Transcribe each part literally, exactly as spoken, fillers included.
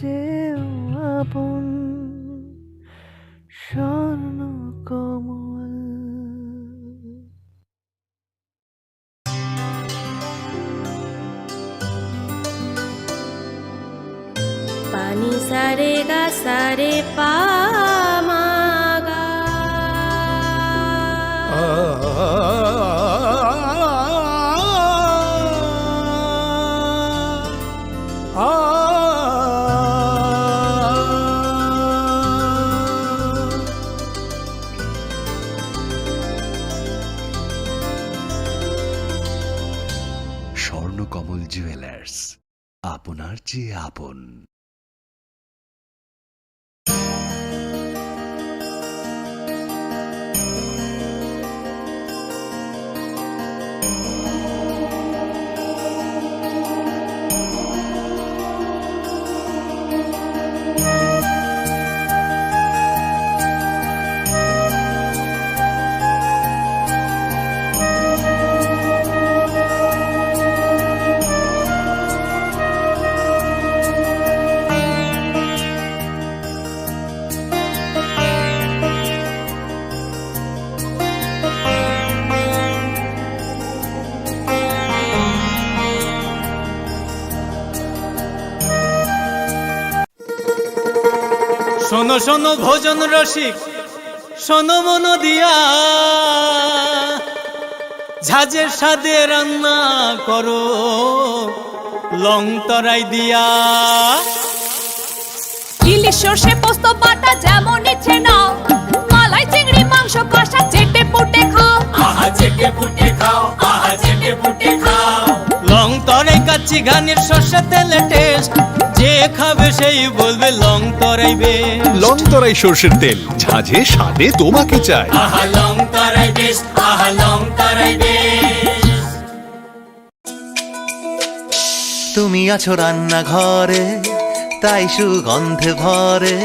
যে আপন Swarna Kamal. Pani sa re ga sa re pa ma ga. Swarnakamal jewellers, আপনার যে আপন। শোনো শোনো ভোজন রসিক, শোনো মন দিয়া, ঝাঁঝের স্বাদে রান্না করো লং তরাই দিয়া। ইলিশ সর্ষে পোস্ত বাটা যেমন ইচ্ছে নাও, মালাই চিংড়ি মাংস কষা চেটে পুটে খাও। আহা চেটে পুটে খাও, আহা চেটে পুটে খাও। লং তরাই কাচ্চি ঘানির সর্ষে তেলে টেস্ট, যে খাবে সেই বলবে লং তরাই বেস্ট। লং তরাই সর্ষের তেল, ঝাঁঝে স্বাদে তোমাকে চাই। আহা লং তরাই বেস্ট, আহা লং তরাই বেস্ট। তুমি আছো রান্নাঘরে, তাই সুগন্ধে ভরে।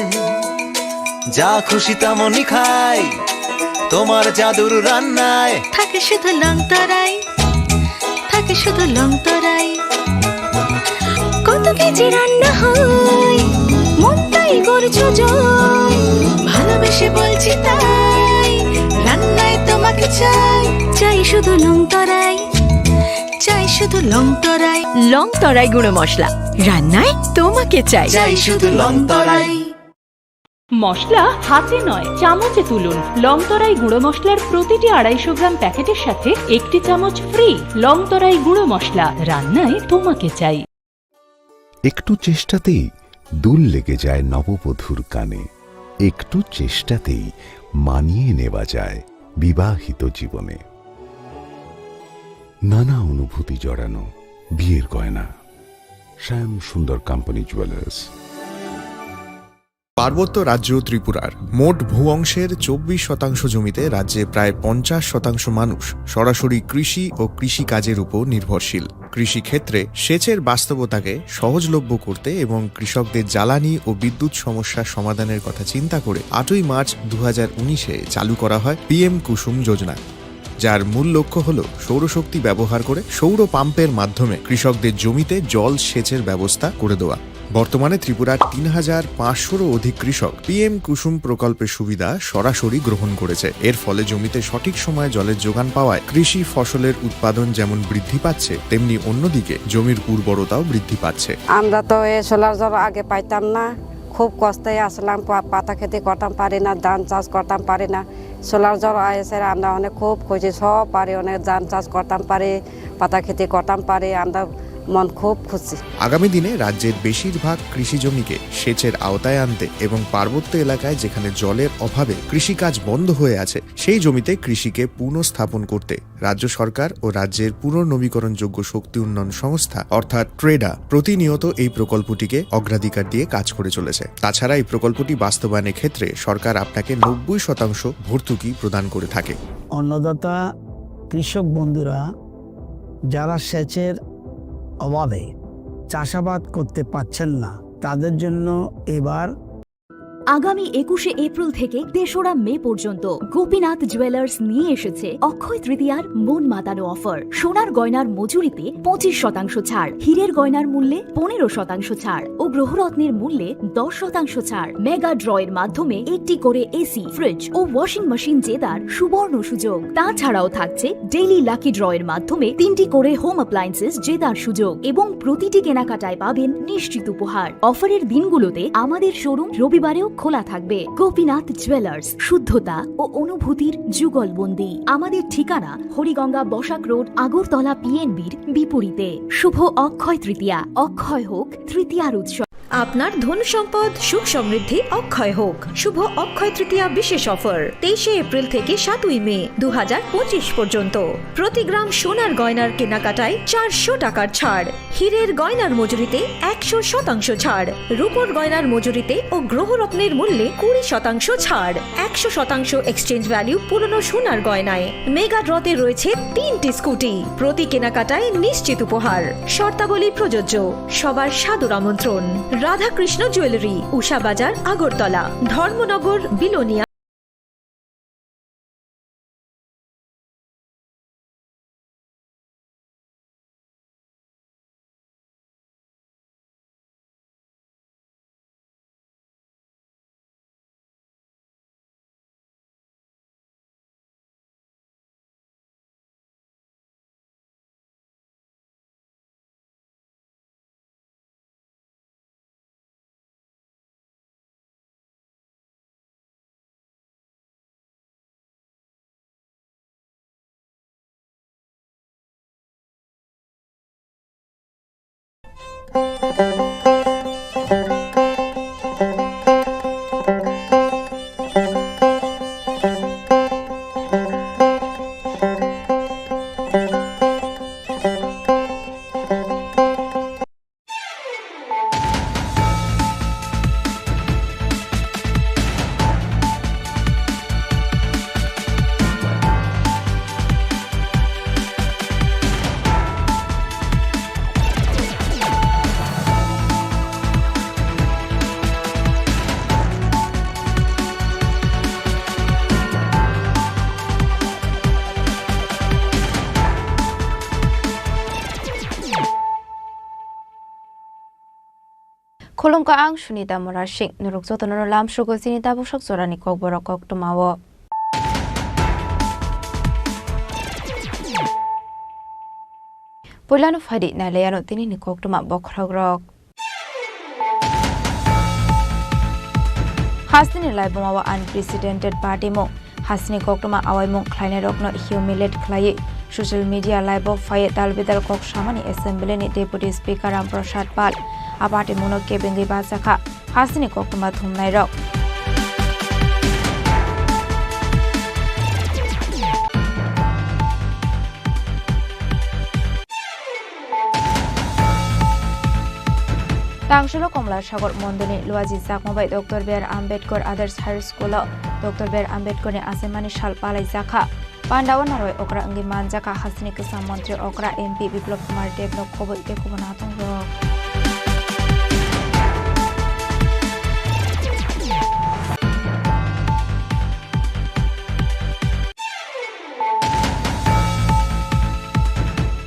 যা খুশি তেমনই খাই, তোমার জাদুর রান্নায়। থাকে শুধু লং তরাই, থাকে শুধু লং তরাই। কত কেজি রান্না হয়, মনটাই করছো জয়। ভালোবেসে বলছি তাই, রান্নায় তোমাকে চাই। চাই শুধু লং তরাই, চাই শুধু লং তরাই। লং তরাই গুঁড়ো মশলা, রান্নায় তোমাকে চাই। চাই শুধু লং তরাই। মশলা হাতে নয়, চামচে তুলুন। লং তরাই গুঁড়ো মশলার প্রতিটি আড়াইশো গ্রাম প্যাকেটের সাথে একটি চামচ ফ্রি। লং তরাই গুঁড়ো মশলা, রান্নায় তোমাকে চাই। একটু চেষ্টাতেই দুল লেগে যায় নববধূর কানে। একটু চেষ্টাতেই মানিয়ে নেওয়া যায় বিবাহিত জীবনে। নানা অনুভূতি জড়ানো বিয়ের গয়না। শ্যাম সুন্দর কোম্পানি জুয়েলার্স। পার্বত্য রাজ্য ত্রিপুরার মোট ভূ অংশের চব্বিশ শতাংশ জমিতে রাজ্যে প্রায় পঞ্চাশ শতাংশ মানুষ সরাসরি কৃষি ও কৃষি কাজের উপর নির্ভরশীল। কৃষি ক্ষেত্রে সেচের বাস্তবতাকে সহজলভ্য করতে এবং কৃষকদের জ্বালানি ও বিদ্যুৎ সমস্যা সমাধানের কথা চিন্তা করে আটই মার্চ দু হাজার উনিশে চালু করা হয় পিএম কুসুম যোজনা, যার মূল লক্ষ্য হল সৌরশক্তি ব্যবহার করে সৌর পাম্পের মাধ্যমে কৃষকদের জমিতে জল সেচের ব্যবস্থা করে দেওয়া। বর্তমানে ত্রিপুরার তিন হাজার পাঁচশোরও অধিক কৃষক পিএম কুসুম প্রকল্পের সুবিধা সরাসরি গ্রহণ করেছে। এর ফলে জমিতে সঠিক সময়ে জলের যোগান পাওয়ায় কৃষি ফসলের উৎপাদন যেমন বৃদ্ধি পাচ্ছে, তেমনি অন্যদিকে জমির উর্বরতাও বৃদ্ধি পাচ্ছে। আমরা তো এ সোলার জল আগে পাইতাম না, খুব কষ্টে আসলাম, পা-, পাতা খেতে করতাম পারি না, ধান চাষ করতাম পারি না। সোলার জল আইসে আমরা অনেক খুব খুশি, সব পারি, অনেক ধান চাষ করতাম পারি, পাতা খেতে করতাম পারি, আমরা মন খুব খুশি। আগামী দিনে রাজ্যের বেশিরভাগ কৃষি জমিকে সেচের আওতায় আনতে এবং পার্বত্য এলাকায় যেখানে জলের অভাবে কৃষিকাজ বন্ধ হয়ে আছে, সেই জমিতে কৃষিকে পুনঃস্থাপন করতে রাজ্য সরকার ও রাজ্যের পুনর্নবীকরণযোগ্য শক্তি উন্নয়ন সংস্থা অর্থাৎ ট্রেডা প্রতিনিয়ত এই প্রকল্পটিকে অগ্রাধিকার দিয়ে কাজ করে চলেছে। তাছাড়া এই প্রকল্পটি বাস্তবায়নের ক্ষেত্রে সরকার আপনাকে নব্বই শতাংশ ভর্তুকি প্রদান করে থাকে। অন্নদাতা কৃষক বন্ধুরা যারা সেচের অভাবে চাষাবাদ করতে পারছেন না, তাদের জন্য এবার আগামী একুশে এপ্রিল থেকে তেসরা মে পর্যন্ত গোপীনাথ জুয়েলার্স নিয়ে এসেছে অক্ষয় তৃতীয়ার মন মাতানো অফার। সোনার গয়নার মজুরিতে পঁচিশ শতাংশ ছাড়, হীরের গয়নার মূল্যে পনেরো শতাংশ ছাড় ও গ্রহরত্নের মূল্যে দশ শতাংশ ছাড়। মেগা ড্রয়ের মাধ্যমে একটি করে এসি, ফ্রিজ ও ওয়াশিং মেশিন জেতার সুবর্ণ সুযোগ। তাছাড়াও থাকছে ডেইলি লাকি ড্রয়ের মাধ্যমে তিনটি করে হোম অ্যাপ্লায়েন্সেস জেতার সুযোগ এবং প্রতিটি কেনাকাটায় পাবেন নিশ্চিত উপহার। অফারের দিনগুলোতে আমাদের শোরুম রবিবারেও খোলা থাকবে। গোপীনাথ জুয়েলার্স, শুদ্ধতা ও অনুভূতির যুগলবন্দি। আমাদের ঠিকানা হরিগঙ্গা বসাক রোড, আগরতলা পিএনবির বিপরীতে। শুভ অক্ষয় তৃতীয়া, অক্ষয় হোক তৃতীয়ার উৎসব। আপনার ধন সম্পদ সুখ সমৃদ্ধি অক্ষয় হোক। শুভ অক্ষয় তৃতীয়া বিশেষ অফার, তেইশে এপ্রিল থেকে সাতই মে দু হাজার পঁচিশ পর্যন্ত। প্রতি গ্রাম সোনার গয়নার কেনাকাটায় চারশো টাকার ছাড়, হীরের গয়নার মজুরিতে একশো শতাংশ ছাড়, রূপোর গয়নার মজুরিতে ও গ্রহরত্নের মূল্যে কুড়ি শতাংশ ছাড়, একশো শতাংশ এক্সচেঞ্জ ভ্যালু পুরনো সোনার গয়নায়। মেগা ড্রতে রয়েছে তিনটি স্কুটি, প্রতি কেনাকাটায় নিশ্চিত উপহার। শর্তাবলী প্রযোজ্য। সবার সাদর আমন্ত্রণ। রাধাকৃষ্ণ জুয়েলারি, উষা বাজার, আগরতলা, ধর্মনগর, Belonia. Khulumkha, ang Sunita Murasing. Norok jotono lamsogo chini tabuksak jorani kokborok koktwmao. Puilano phaidi nailaiano tinini koktwma bokhorokrok. Hasteni laibuma o unprecedented patimung. Hasteni koktwma awaimung khlainairokno humiliate khlaiwi social media live-o phaiwi dalbidal kok samani assembly-ni Deputy Speaker Ram Prasad Pal. A patimungno kebengwi bachakha hasteni koktwma thumnairok. Tangsulo Komla Sagor Mondolni luaji chakma bai Doctor B R Ambedkar Adarsh High School-o Doctor B R Ambedkarni achaimani sal palaijakha. Pandao narwai okra wngwi manjakha hasteni kwcham montri okra M P Biplab Kumar Debno khobwi tei kubun natongrok.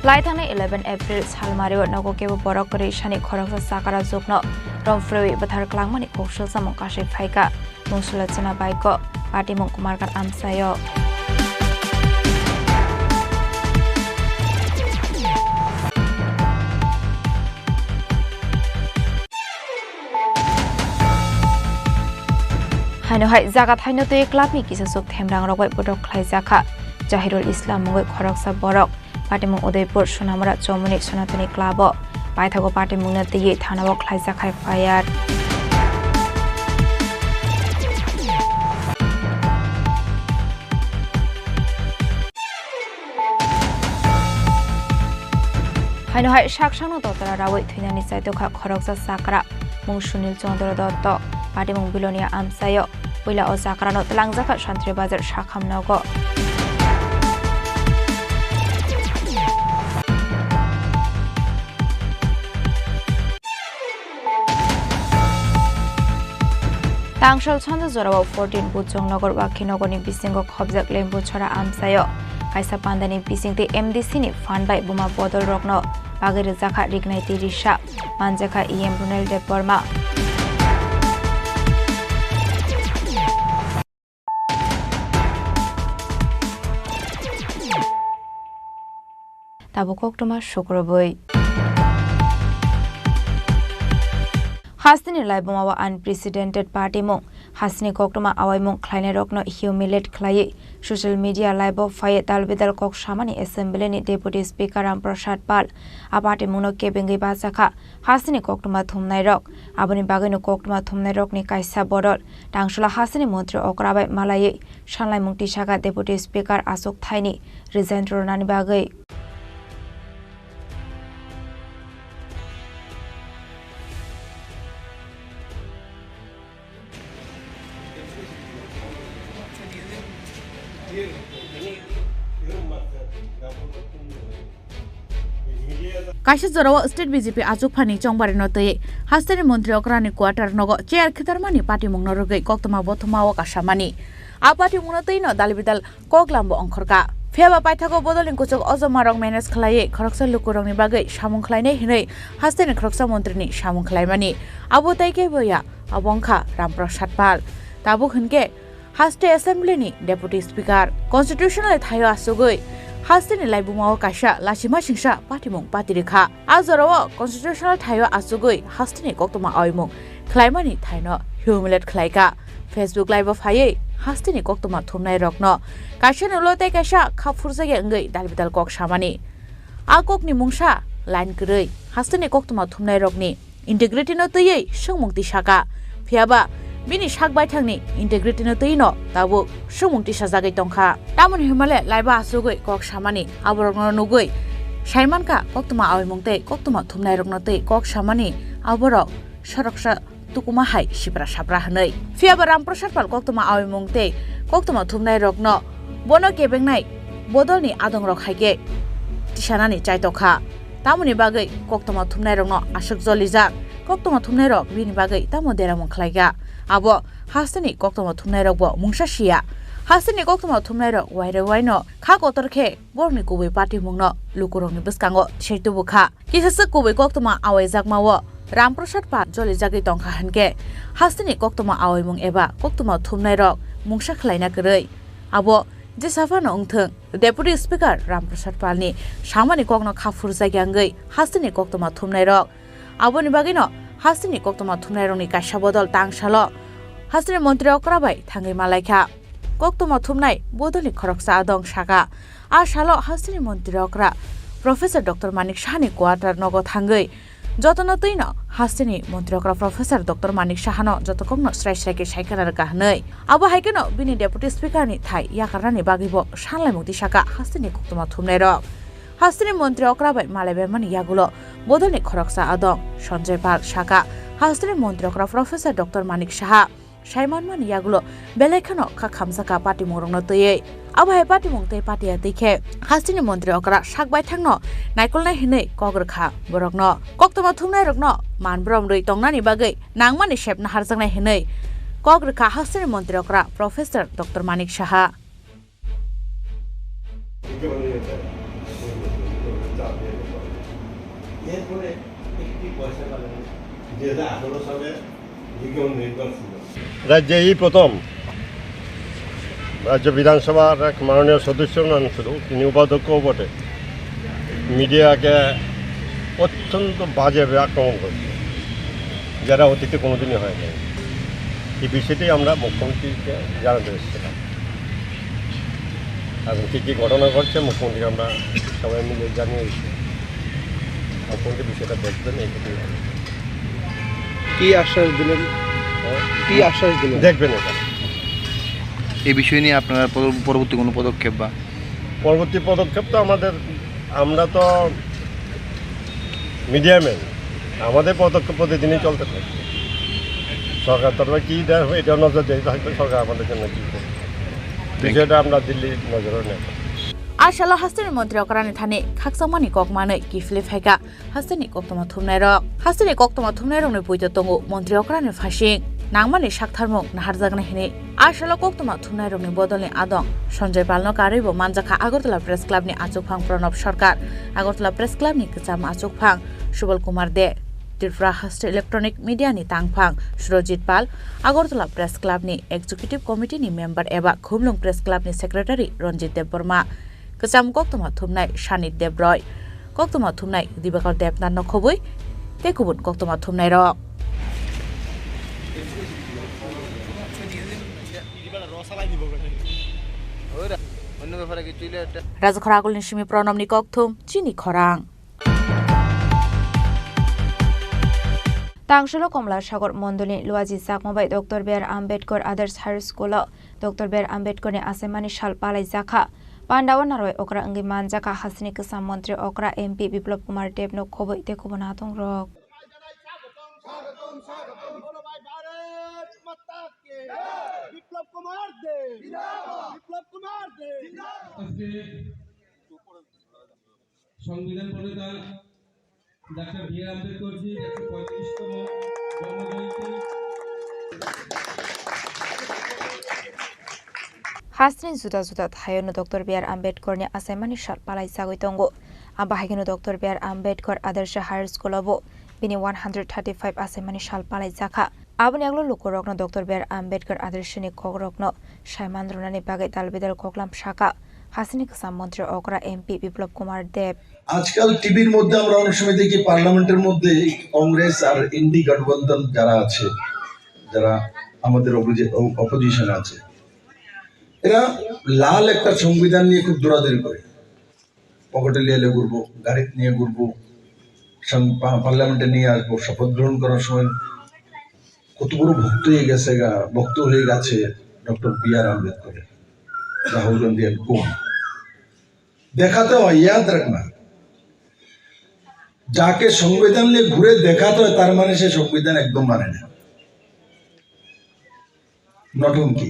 Lai thangnai eleven April salmario nogo kebo borok kwrwi sani khoroksa chakra jokno romphrewi bwthar klangmani kok swlsamung kasui phaikha. Mung swlachina baiko patimung Kumarkar amchaio. Haino hai jaga thaino twi clubni kisa chuk themrang rok bai bodok khlaijakha. Jahirul Islam mungwi khoroksa borok patimung Udaipur Sonamura Chomoni Sonatoni club-o paithago patimungno twiwi thanao khlaijak hai F I R. Haino hai sak sakno dotara rawi thwinani chaitokha khoroksa chakra mung Sunil Chandra Dotto, patimung Bilonia amchaio. Puila o chakrano twlangjakha Santri Bazar sakham nogo. Tangsal sanja jorao fourteen Bujong Nagar Wakhi Nagarni bisingo khobjak Lembu Chora amchaio kaisa pandani bisingtwi M D C ni phan bai buma bodol rokno bagwi rwjakha riknai twi risa manjakha E M Runel Debbarma. Tabuk koktwma sukrubwi. Hasteni laibuma o unprecedented party mung, hasteni koktwma awaimung khlainairokno humiliate khlaiwi social media live o phaiwi dalbidal kok samani assembly ni deputy speaker Ram Prasad Pal. A party mungno kebengwi bachakha hasteni koktwma thumnairok. Aboni bagwino koktwma thumnairokni kaisa bodol tangsala hasteni montri okra bai malaiwi sanlaimung tisakha deputy speaker Ashok Thaini resign rwnani bagwi. Kaisa jorao state B J P achukphani chongbarino twi hasteni montri okrani quarter nogo chair khitarmani patimungno rwgwi koktwma bothoma o kasamani. A patimungno twino dalbidal kok lambo ongkhorkha. Phiyaba paithago bodolni kuchuk ojomarok manage khlaiwi khoroksa lukurokni bagwi samung khlainai hwnwi hasteni khoroksa montrini samung khlaimani. Abo tei kebo ya, abo wngkha Ram Prasad Pal. Tabuk hwnkhe haste assembly ni deputy speaker constitutional thaio asugwi hasteni laibumao kaisa lachima singsa patimung patirikha. A jorao constitutional thaio asugwi hasteni koktwma awaimung khlaimani thaino humiliate khlaikha. Facebook live o phaiwi hasteni koktwma thumnairokno kaisani ulo tei kaisa kha phurjakya wngwi dalbidal kok samani. A kokni mungsa line kwrwi hasteni koktwma thumnairokni integrity no twiwi swngmung tisakha. Phiyaba bini sak baithangni integrity no twino tabuk swngmung tisajagwi tongkha. Tamoni hwnmale laiba asugwi kok samani aborokno nugwi saimankha koktwma awaimung tei koktwma thumnairokno twi kok samani aborok soroksa tukuma hai sipra sapra hwnwi. Phiyaba Ram Prasad Pal koktwma awaimung tei koktwma thumnairokno bono kebengnai bodolni adongrok hai khe tisanani chaitokha. Tamoni bagwi koktwma thumnairokno aswk jolijak. Koktwma thumnairok bini bagwi tamo deramung khlaikha. Abo hasteni koktwma thumnairokbo mungsa siya. Hasteni koktwma thumnairok wairwi waino kha kotor khe borokni kubui patimungno lukurokni bwskango tisai tubukha. Kisasa kubui koktwma awaijakmao Ram Prasad Pal jolijagwi tongkha hwnkhe hasteni koktwma awaimung eba koktwma thumnairok mungsa khlaina kwrwi. Abo jesaphano wngthwng, Deputy Speaker Ram Prasad Palni samani kokno kha phurjakya wngwi hasteni koktwma thumnairok. Aboni bagwino hasteni koktwma thumnairokni kaisa bodol tangsalo hasteni montri okra bai thangwi malaikha. Koktwma thumnai bodolni khoroksa adong saka. A salo hasteni montri okra Professor Doctor Manik Sahani quarter nogo thangwi jotono twino hasteni montri okra Professor Doctor Manik Sahano joto kokno srai srai khe sai khna rwkha hwnwi. Abo hai kheno bini Deputy Speaker ni thai yakarnani bagwibo sanlaimung tisakha hasteni koktwma thumnairok. Hasteni montri okra bai malaibaimani yagulo bodolni khoroksa adong Sanjay Pal saka hasteni montri okra Professor Doctor Manik Saha. Saimanmani yagulo belai kheno kha khamjakha patimungrokno twiwi. Abo hai patimung tei patiya twi khe hasteni montri okra sak baithangno naikolnai hwnwi kok rwkha borokno. Koktwma thumnairokno manbrom rwi tongnani bagwi nangmani sep naharjaknai hwnwi kok rwkha hasteni montri okra Professor Doctor Manik Saha. এরপরে একটি পয়সা পাবেন, যে যা আঠারো সালে বিজ্ঞাপন নির্ভর ছিল। রাজ্যে এই প্রথম রাজ্য বিধানসভার এক মাননীয় সদস্য নন শুধু, তিনি উপাধ্যক্ষও বটে, মিডিয়াকে অত্যন্ত বাজে আক্রমণ করছে, যেটা অতীতে কোনোদিনই হয়নি। এই বিষয়টি আমরা মুখ্যমন্ত্রীকে জানাতে এসেছিলাম। এখন কী কী ঘটনা ঘটছে, মুখ্যমন্ত্রীকে আমরা সবাই মিলে জানিয়েছি। মুখ্যমন্ত্রী বিষয়টা দেখবেন, এই কথাই বলেছেন। কি আশ্বাস দিলেন? হ্যাঁ? কি আশ্বাস দিলেন? দেখবেন এটা। এই বিষয় নিয়ে আপনারা পর-, পরবর্তী কোনো পদক্ষেপ বা? পরবর্তী পদক্ষেপ তো আমাদের, আমরা তো মিডিয়াম্যান, আমাদের পদক্ষেপ প্রতিদিনই চলতে থাকে। সরকার তরফে কী দেওয়া হবে, এটাও নজর দিয়ে থাকবে, সরকার আমাদের জন্য কী করবে। বিষয়টা আমরা দিল্লির নজরে নেব। A salo hasteni montri okrani thani khakchangmani kok manwi kiphilwi phaikha hasteni koktwma thumnairok. Hasteni koktwma thumnairokni puito tongo montri okrani phasing. nangmani saktharmung naharjaknai hwnwi. A salo koktwma thumnairokni bodolni adong Sanjay Palno karwibo manjakha Agartala Press Clubni achukphang Pranab Sarkar. Agartala Press Clubni kwcham achukphang Subal Kumar De, Tripura Haste Electronic Mediani tangphang Surojit Pal, Agartala Press Clubni Executive Committeeni member eba Khumlung Press Clubni Secretary Ranjit Debbarma, kwcham koktwma thumnai Sanit Debroy, koktwma thumnai Dibakar Debnathno khobwi tei kubun koktwma thumnairok. Rajakhor Agulni simi Pranabni kokthum chini khorang. Tangsolo Komla Sagor Mondolni Luaji Chakma bai Doctor B R Ambedkar Adarsh Higher School o Doctor B R Ambedkarni achaimani sal palaijakha. Pandao narwai okra wngwi manjakha hasteni kwcham montri okra M P Biplab Kumar Debno khobwi tei kubun atongrok. Biplab কুমার দে, বিপ্লব কুমার দে। আজকে সংবিধান প্রণেতা doctor B আর আম্বেদকরজির একশো পঁয়ত্রিশতম জন্মজয়ন্তী। Hasteni juda juda thaio no Doctor B R Ambedkarni achaimani sal palai jagwi tongo. Abo hai kheno Doctor B R Ambedkar Adarsh Higher School o bo bini one hundred thirty five achaimani sal palai jakha. Aboni ulo lukurokno Doctor B R Ambedkar Adarshni kokrokno saiman rwnani bagwi dalbidal koklam sakha hasteni kwcham montri okra M P Biplab Kumar Deb. আজকাল টিভির মধ্যে আমরা অনেক সময় দেখি পার্লামেন্টের মধ্যে কংগ্রেস আর ইন্ডি গঠবন্ধন যারা আছে, যারা আমাদের অপোজিশন আছে, এরা লাল একটা সংবিধান নিয়ে খুব দৌড়াদৌড়ি করে। পকেটে নিয়ে এলে ঘুরবো, গাড়িতে নিয়ে ঘুরবো, সং-, পা-, পার্লামেন্টে নিয়ে আসবো। শপথ গ্রহণ করার সময় কত বড় ভক্ত হয়ে গেছে গা, ভক্ত হয়ে গেছে ডক্টর বি আর আম্বেদকরের, রাহুল গান্ধী এন্ড কো। দেখাতে হয়, ইয়াদ রাখনা। যাকে সংবিধান নিয়ে ঘুরে দেখাতে হয়, তার মানে সে সংবিধান একদম মানে না। নটুঙ্কি।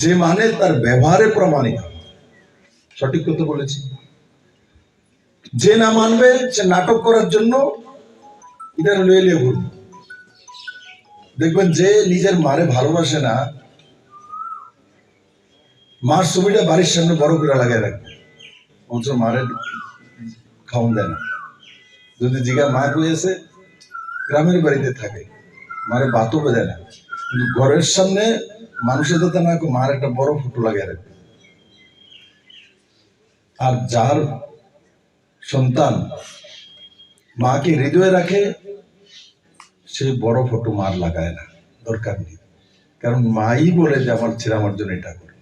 যে মানে তার ব্যবহারে প্রমাণিত। সঠিক কথা বলেছি। যে না মানবে, সে নাটক করার জন্য এটা লয়ে লয়ে ঘুরবে। দেখবেন, যে নিজের মারে ভালোবাসে না, মার ছবিটা বাড়ির সামনে বড় করে লাগায় রাখবে, অথচ মারে খাওন দেয় না। যদি জিগা মা কই আছে, গ্রামের বাড়িতে থাকে, মারে ভাতও দেয় না, কিন্তু ঘরের সামনে মানুষের যাতে না কয়, মার একটা বড় ফটো লাগায় রাখবে। আর যার সন্তান মাকে হৃদয়ে রাখে, সেই বড় ফটো মার লাগায় না, দরকার নেই। কারণ মাই বলে যে আমার ছেলে আমার জন্য এটা করে।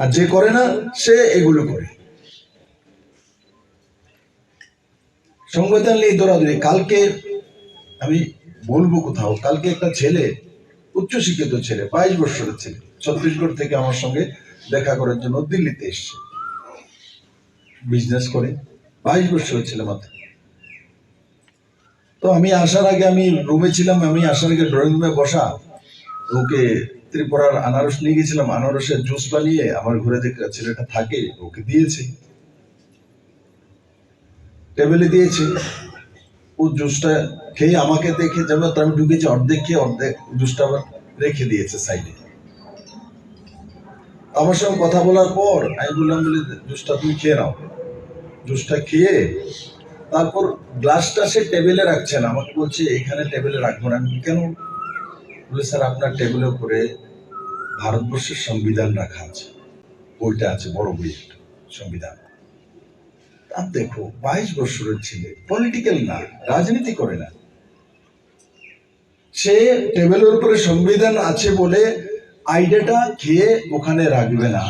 আর যে করে না, সে এগুলো করে। সংবিধান নিয়ে দৌড়াদৌড়ি। কালকে আমি বলবো কোথাও, কালকে একটা ছেলে, উচ্চশিক্ষিত ছেলে, বাইশ বছরের ছেলে, ছত্তিশগড় থেকে আমার সঙ্গে দেখা করার জন্য দিল্লিতে এসছে, বিজনেস করে, বাইশ বছরের ছেলে মাত্র। তো আমি আসার আগে, আমি রুমে ছিলাম, আমি আসার আগে ড্রয়িং রুমে বসা, ওকে ত্রিপুরার আনারস নিয়ে গেছিলাম, আনারসের জুস বানিয়ে আমার ঘরে যে ছেলেটা থাকে ওকে দিয়েছি, টেবিলে দিয়েছি। ও জুসটা খেয়ে আমাকে দেখে, যেমন আমি ঢুকেছি, অর্ধেক খেয়ে অর্ধেক জুসটা আবার রেখে দিয়েছে সাইডে। আমার সঙ্গে কথা বলার পর আমি বললাম, বলি, "জুসটা তুমি খেয়ে নাও।" জুসটা খেয়ে তারপর গ্লাসটা সে টেবিলে রাখছে না, আমাকে বলছে, "এখানে টেবিলে রাখবো না।" আমি বলি, "কেন?" বলে, "স্যার, আপনার টেবিলের উপরে ভারতবর্ষের সংবিধান রাখা আছে, বইটা আছে, বড় বই একটা, সংবিধান।" আর দেখো, বাইশ বছরের ছেলে, পলিটিক্যাল না, রাজনীতি করে না, সে টেবিলের উপরে সংবিধান আছে বলে আইডিয়াটা খেয়ে ওখানে রাখবে না।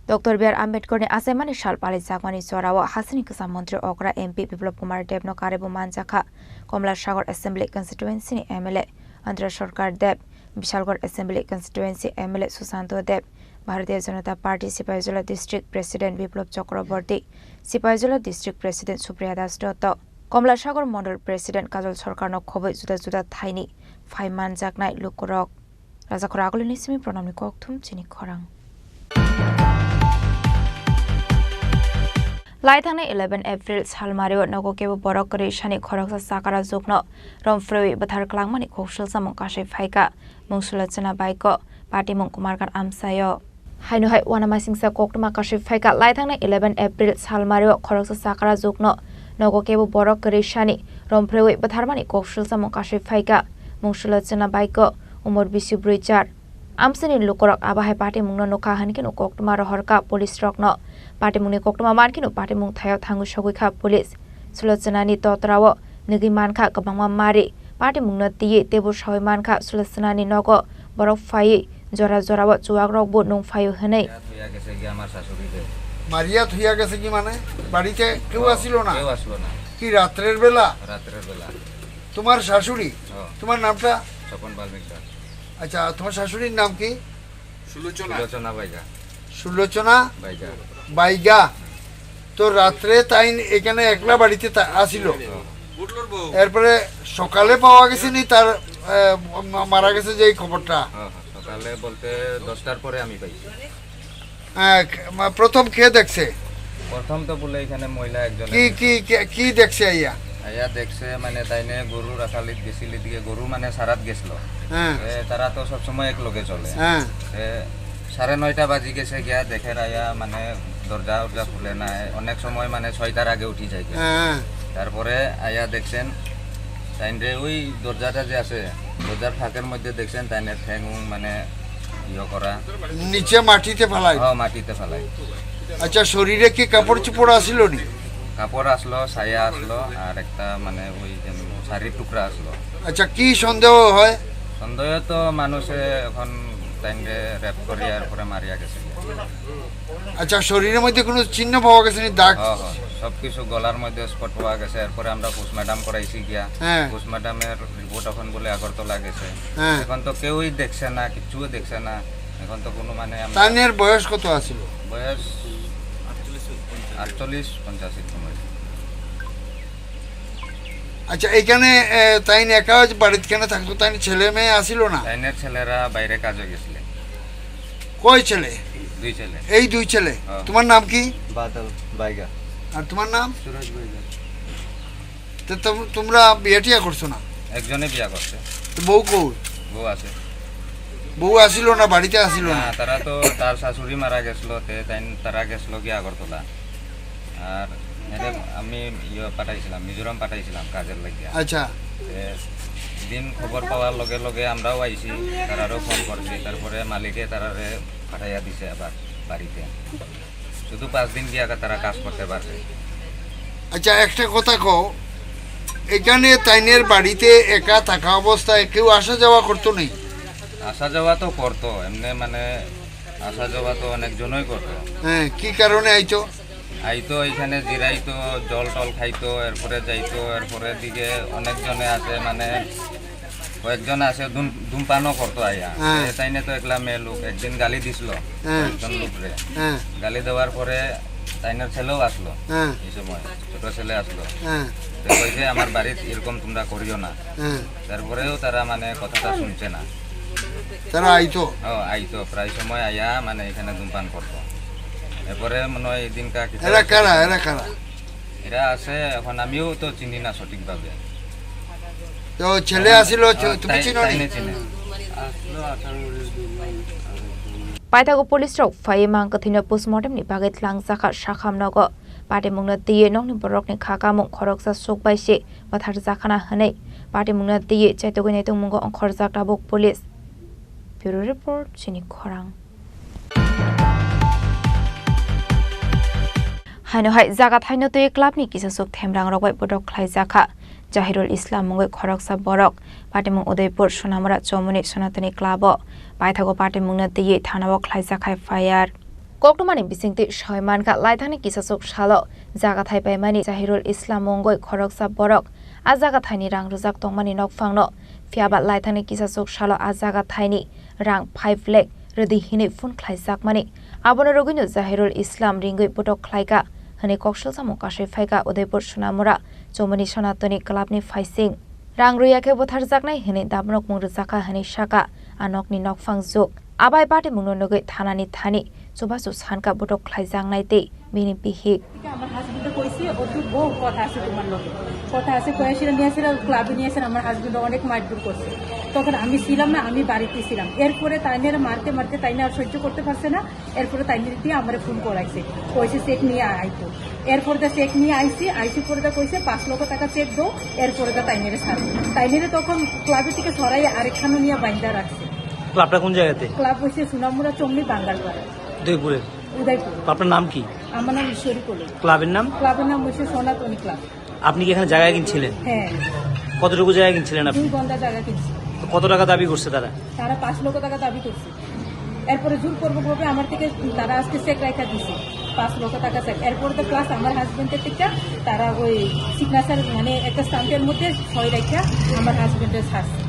Doctor B R Ambedkarni achaimani sal palaijakmani jorao hasteni kwcham montri okra M P Biplab Kumar Debno karwibo manjakha Komla Sagar Assembly Constituency ni M L A Andhra Sarkar Deb, Bishalgarh Assembly Constituency M L A Susanto Deb, Bharatiya Janata Party Sipaijala District President Biplab Chakraborty, Sipaijala District President Supriya Das Dotto, Komla Sagar Mondol President Kajol Sarkarno khobwi juda juda thaini phai manjaknai lukurok. Rajakhor Agulini simi Pranamni kokthum chini khorang. Lai thangnai eleven April salmario nogo kebo borok kwrwi sani khoroksa chakara jukno romphrewi bwthar klangmani kok swlsamung kasui phaikha, mung Sulochana Baiko, patimung Kumarkar amchaio. Haino hai uanamasingcha koktwma kasui phaikha, lai thangnai eleven April salmario khoroksa chakara jukno nogo kebo borok kwrwi sani romphrewi bwtharmani kok swlsamung kasui phaikha, mung Sulochana Baiko, umor bisi brwi char. Amchaini lukurok abo hai patimungno nukha hwnkheno koktwma rohorkha police rokno. Patimungni koktwma mankheno patimung thaio thangwi sogwikha police. Sulochanani totrao nugwi mankha kwbangma mari. Patimungno twiwi tebur sawi mankha Sulochanani nogo borok phaiwi jora jorao chuwakrokbo nung phaio hwnwi. মারিয়া থইয়া গেছে কি মানে? বাড়িতে কেউ আসিল না? কেউ আসলো না। কি রাত্রের বেলা? রাত্রের বেলা। তোমার শাশুড়ি? হ্যাঁ। তোমার নামটা? স্বপন বাল্মীক দাস। আচ্ছা, তোমার শাশুড়ির নাম কি? সুলোচনা। সুলোচনা বাইগা। সুলোচনা বাইগা। বাইগা। তো রাত্রে তাই এখানে একলা বাড়িতে তা-, আসিল। হ্যাঁ। এরপরে সকালে পাওয়া গেছে নি তার, আহ, মা-, মারা গেছে যে এই খবরটা? হ্যাঁ, হ্যাঁ। সকালে বলতে দশটার পরে আমি পাইছি। আহ, মা-, প্রথম কে দেখছে? প্রথম তো বলে এখানে মহিলা একজন কি, এসেছে। কি, কি, কি দেখছে আইয়া? আইয়া দেখছে মানে তাইনে গরু রাখালিত গেছিল, এদিকে গরু মানে সারাত গেছিল। হ্যাঁ। এ, তারা তো সবসময় এক লগে চলে। হ্যাঁ। এ, সাড়ে নয়টা বাজি গেছে গিয়া দেখে আইয়া মানে দরজা উরজা খুলে না, অনেক সময় মানে ছয়টার আগে উঠি যায় গিয়া। হ্যাঁ। তারপরে আইয়া দেখছেন তাইনরে ওই দরজাটা যে আছে, দরজার ফাঁকের মধ্যে দেখছেন তাইনের ঠ্যাং উং মানে ইয়ে করা। নিচে মাটিতে ফালাই? হ্যাঁ, মাটিতে ফালাই। আচ্ছা, শরীরে কি কাপড় চোপড় আসিল নি? কাপড় আসলো, সায়া আসলো, আর একটা মানে ওই যে শাড়ির টুকরা আসলো। আচ্ছা, কি সন্দেহ হয়? সন্দেহ তো মানুষে এখন তাইনরে রেপ করিয়া এরপরে মারিয়া গেছে। আচ্ছা, শরীরের মধ্যে কোনো চিহ্ন পাওয়া গেছে নি, দাগ? হ্যাঁ, হ্যাঁ, সবকিছু গলার মধ্যে স্পট পাওয়া গেছে। এরপরে আমরা পোস্টমর্টম করাইছি গিয়া। হ্যাঁ। পোস্টমর্টমের রিপোর্ট এখন বলে আগরতলা গেছে। হ্যাঁ। এখন তো কেউই দেখছে না, কিচ্ছুও দেখছে না। এখন তো কোনো মানে আমরা তাইনের বয়স কত আছিল? বয়স আটচল্লিশ, পঞ্চাশ এরকম হয়েছে। আচ্ছা, এখানে, এ, তাইন একা বাড়িত কেন থাকতো? তাইন ছেলে মেয়ে আসিল না? তাইনের ছেলেরা বাইরে কাজে গেছিলেন। কয় ছেলে? দুই ছেলে। এই দুই ছেলে? হ্যাঁ। তোমার নাম কি? বাদল বাইগা। আর তোমার নাম? সুরজ বাইগা। তো তোম-, তোমরা বিয়ে টিয়া করছো না? একজনে বিয়া করছে। তো বউ কই? বউ আছে। বউ আসিল না, বাড়িতে আসিল না? না, তারা তো তার শাশুড়ি মারা গেছিল, তে তাই তারা গেছিল কি আগরতলা। আর এরে আমি ইয়ে পাঠাইছিলাম, মিজোরাম পাঠাইছিলাম কাজের লাগিয়া। আচ্ছা। এ, দিন খবর পাওয়ার লগে লগে আমরাও আইছি, তারারও ফোন করছি, তারপরে মালিকে তারারে পাঠাইয়া দিছে আবার বাড়িতে। শুধু পাঁচ দিন গিয়া তারা কাজ করতে পারবে। আচ্ছা, একটা কথা কও, এখানে তাইনের বাড়িতে একা থাকা অবস্থায় কেউ আসা যাওয়া করতো নেই? আসা যাওয়া তো করতো, এমনি মানে আসা যাওয়া তো অনেকজনই করতো। হ্যাঁ, কি কারণে আইতো? আইতো, এখানে জিরাইতো, জল টল খাইতো, এরপরে যাইতো, এরপরে দিকে অনেকজনে আছে, মানে কয়েকজন আছে ধূম-, ধূমপানও করতো আইয়া। হ্যাঁ। এ, তাইনে তো একলা মেয়ে লোক, একদিন গালি দিছিল হ্যাঁ। একজন লোকরে। হ্যাঁ। গালি দেওয়ার পরে তাইনের ছেলেও আসলো হ্যাঁ। এই সময়, ছোট ছেলে আসলো। হ্যাঁ। তো কইছে, "আমার বাড়িত এরকম তোমরা করিও না।" হ্যাঁ। তারপরেও তারা মানে কথাটা শুনছে না। তারা আইতো? ও, আইতো, প্রায় সময় আইয়া মানে এখানে ধূমপান করতো। এরপরে মনে হয় এই দিনকা কি এরা কারা? এরা কারা? এরা আছে, এখন আমিও তো চিনি না সঠিকভাবে। তো ছেলে আসিল, ও, তুমি তাই-, চিনো নি? তাইনে চিনে। Paithago police rok phaiwi mang kwthwino postmortem ni bagwi tlangjakha sakham nogo. Patimungno twiwi nokni borokni kha kamung khoroksa suk bai se bwtharjakhana hwnwi patimungno twiwi chaitugwi naitungmungo ongkhorjak tabuk police. Bureau report, chini khorang. Haino hai jaga thaino twi club ni kisa suk themrang rok bai bodok khlai jakha. Jahirul Islam mungwi khoroksa borok patimung Udaipur Sonamura Chomoni Sonatoni club o paithago patimungno twiwi thana o khlai jakha F I R. Koktwmani bisingtwi sawi mankha, laithani kisasuk salo jaga thai paimani Jahirul Islam mungwi khoroksa borok a jaga thaini rang rwjak tongmani nokphangno, phiyaba laithani kisasuk salo a jaga thaini rang five lakh rwdi hinwi phone khlaijakmani. Abono rwgwino Jahirul Islam ringwi botok khlaikha hwnwi koksilsamung kasui phaikha Udaipur Sonamura Chomoni Sonatoni clubni phaising. Rang rwya khe butharjaknai hwnwi damonokmung rwjakha hwnwi sakha a nokni nokphang juk. Abai patimungno nugwi thanani thani chubachu sankha botok khlaijaknai tei bini bihik. আমার হাজবেন্ডে কইছে, "ও তো বহু কথা আছে তোমার লগে।" কথা আছে, কয়ে সেটা নিয়ে আসে, ক্লাবে নিয়ে আসে, আমার হাজবেন্ড অনেক মারধর করছে। তখন আমি ছিলাম না, আমি বাড়িতে ছিলাম। এরপরে তাইনের মারতে মারতে তাইনে আর সহ্য করতে পারছে না, এরপরে তাইনের দিয়ে আমারে ফোন করাইছে, কইছে চেক নিয়ে আইতো। এরপরে তো চেক নিয়ে আইছি, আইসি পরে তো কইছে, "পাঁচ লক্ষ টাকা চেক দাও, এরপরে তো তাইনেরে ছাড়বো।" তাইনেরে তখন ক্লাবের থেকে সরাই আরেকখানে নিয়ে বাইন্দা রাখছে। ক্লাবটা কোন জায়গাতে? ক্লাব হইছে সুনামুরা চমনি বাঙ্গালপাড়া। উদয়পুরে? উদয়পুর। আপনার নাম কি? আমার নাম ঈশ্বরী কোলে। ক্লাবের নাম? ক্লাবের নাম হচ্ছে সনাতনী ক্লাব। আপনি কি এখানে জায়গা কিনছিলেন? হ্যাঁ। কতটুকু জায়গা কিনছিলেন আপনি? দুই গন্ডা জায়গা কিনছি। তো কত টাকা দাবি করছে তারা? তারা পাঁচ লক্ষ টাকা দাবি করছে। এরপরে জোরপূর্বকভাবে আমার থেকে তারা আজকে চেক রাখা দিছে, পাঁচ লক্ষ টাকা চেক। এরপরে তো প্লাস আমার হাজবেন্ডের থেকে তারা ওই সিগনেচার, মানে, একটা স্ট্যাম্পের মধ্যে সই রাখা আমার হাজবেন্ডের ছাড়ছে।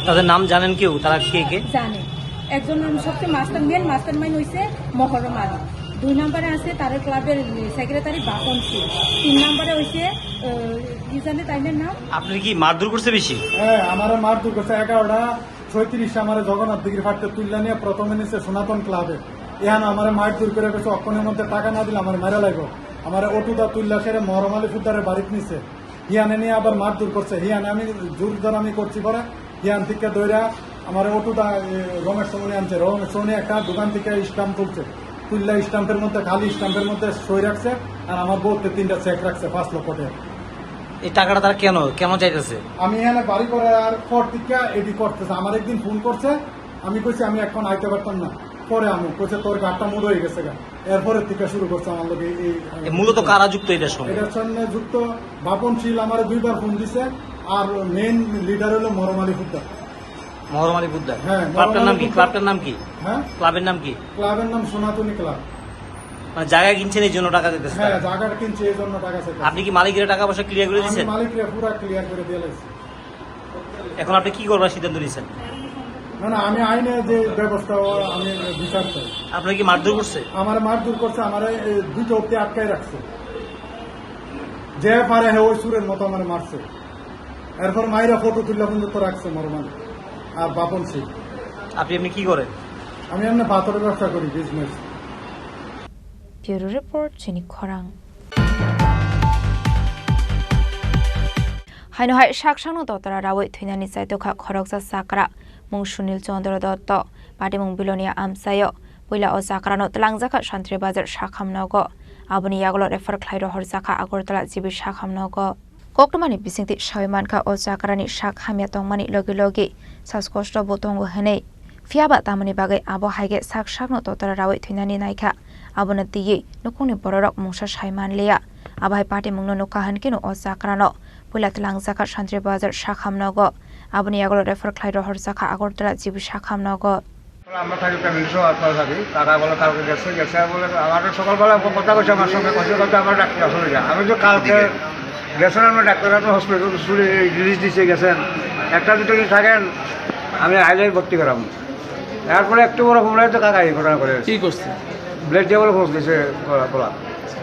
তাদের নাম জানেন কেউ? তারা কে কে? জানে। একজন সবচেয়ে মাস্টার, মেন মাস্টার মাইন্ড হইছে মহরম আলী। দুই নম্বরে আছে তার ক্লাবের সেক্রেটারি বাপন সিং। তিন নম্বরে হইছে, আহ, কি জানে তাইনের নাম? আপনার কি মারধর করছে বেশি? হ্যাঁ, আমারে মারধর করছে। এগারোটা ছয়ত্রিশে আমারে জগন্নাথ দিঘির ফাটতে তুললা নিয়ে প্রথমে নিছে সনাতন ক্লাবে। এহান আমারে মারধর করে গেছে, অক্ষণের মধ্যে টাকা না দিলে আমারে মারা লাগবো। আমারে অটুদা তুললা সেরে মহরম আলী ফুদ্দারের বাড়িত নিছে। হিয়ানে নিয়ে আবার মারধর করছে। হিয়ানে আমি জোর জোর আমি করছি পরে হিয়ান থেকে দৌড়া আমার অটুদা, এ, রমেশ সোনি আনছে। রমেশ সোনি একটা দোকান থেকে স্ট্যাম্প তুলছে, তুললা স্ট্যাম্পের মধ্যে, খালি স্ট্যাম্পের মধ্যে সই রাখছে। আর আমার বউতে তিনটা চেক রাখছে পাঁচ লক্ষ টাকা। এই টাকাটা তারা কেন, কেন চাইতেছে? আমি এখানে বাড়ি করার পর থেকে এডি করতেছে। আমার একদিন ফোন করছে, আমি কইছি, "আমি এখন আইতে পারতাম না, পরে আমি।" কইছে, "তোর গাড়টা মুড হয়ে গেছে গা।" এরপরে থেকে শুরু করছে আমার লগে এই, এই এ, মূলত কারা যুক্ত এটার সঙ্গে? এটার সঙ্গে যুক্ত বাপন শীল আমারে দুইবার ফোন দিছে, আর মেইন লিডার হলো মরম আলী ফুদ্দার। মহরম আলী ফুদ্দার। হ্যাঁ, মহরম ক্লাবটার আলী নাম কি? ফুদ্দার। ক্লাবটার নাম কি? হ্যাঁ? ক্লাবের নাম কি? ক্লাবের নাম সনাতনী ক্লাব। মানে জায়গা কিনছেন এই জন্য টাকা দিতেছে হ্যাঁ, তারা? জায়গাটা কিনছে এই জন্য টাকা চাইতেছে। আপনি কি মালিকরা টাকা পয়সা ক্লিয়ার করে আমি দিয়েছেন? মালিকরা পুরা ক্লিয়ার করে দিয়ে লাইছি। এখন আপনি কি করবার সিদ্ধান্ত নিয়েছেন? না, না, আমি আইনে যে ব্যবস্থা, আমি বিচার চাই। আপনাকে কি মারধর করছে? আমার মারধর করছে, আমার এই দুটো অব্দি আটকায় রাখছে। যে পারে হে ওই সুরের মতো আমার মারছে। এরপর মাইরা ফটো তুললে পর্যন্ত রাখছে মরমান আর বাপন সিং। আপনি এমনি কি করেন? আমি এমনি পাথরের ব্যবসা করি, business. Bureau Report, Chini Khorang. Haino hai saksangno totara rawi thwinani chaitokha khoroksa chakra, mung Sunil Chandra Dotto, patimung Bilonia amchaio. Puila o chakrano twlangjakha Santri Bazar sakham nogo. Aboni yagulo refer khlai rohorjakha Agartala G B sakham nogo. Koktwmani bisingtwi sawi mankha o chakrani sak hamya tongmani logi logi saskosto bo tongo hwnwi. Phiyaba tamoni bagwi abo hai khe sak sakno totara rawi thwinani naikha. Abono twiwi nukhungni bororok mungsa sai manliya. Abo hai patimungno nukha hwn kheno o chakrano puila twlangjakha Santri Bazar sakham nogo. Aboni yagulo refer khlai rohorjakha Agartala G B sakham nogo. আমরা থাকি ফ্যামিলি সহ আপনারা থাকি। তারা বলে কালকে গেছে, গেছে বলে আমাকে সকালবেলা ফোন কথা কইছে আমার সঙ্গে, কইছে, "কালকে আমার ডাক্তার আসলে যা।" আমি তো কালকে গেছেন, আমরা ডাক্তার আপনার হসপিটাল রিলিজ দিছে, গেছেন। একটা দুটো দিন থাকেন, আমি আইলে ভর্তি করাম। এরপরে একটু বড় প্রবলেম তো কাকা এই ঘটনা করে। কি করছে? ব্লেড দিয়ে বলে ফোন দিছে গলা, গলা।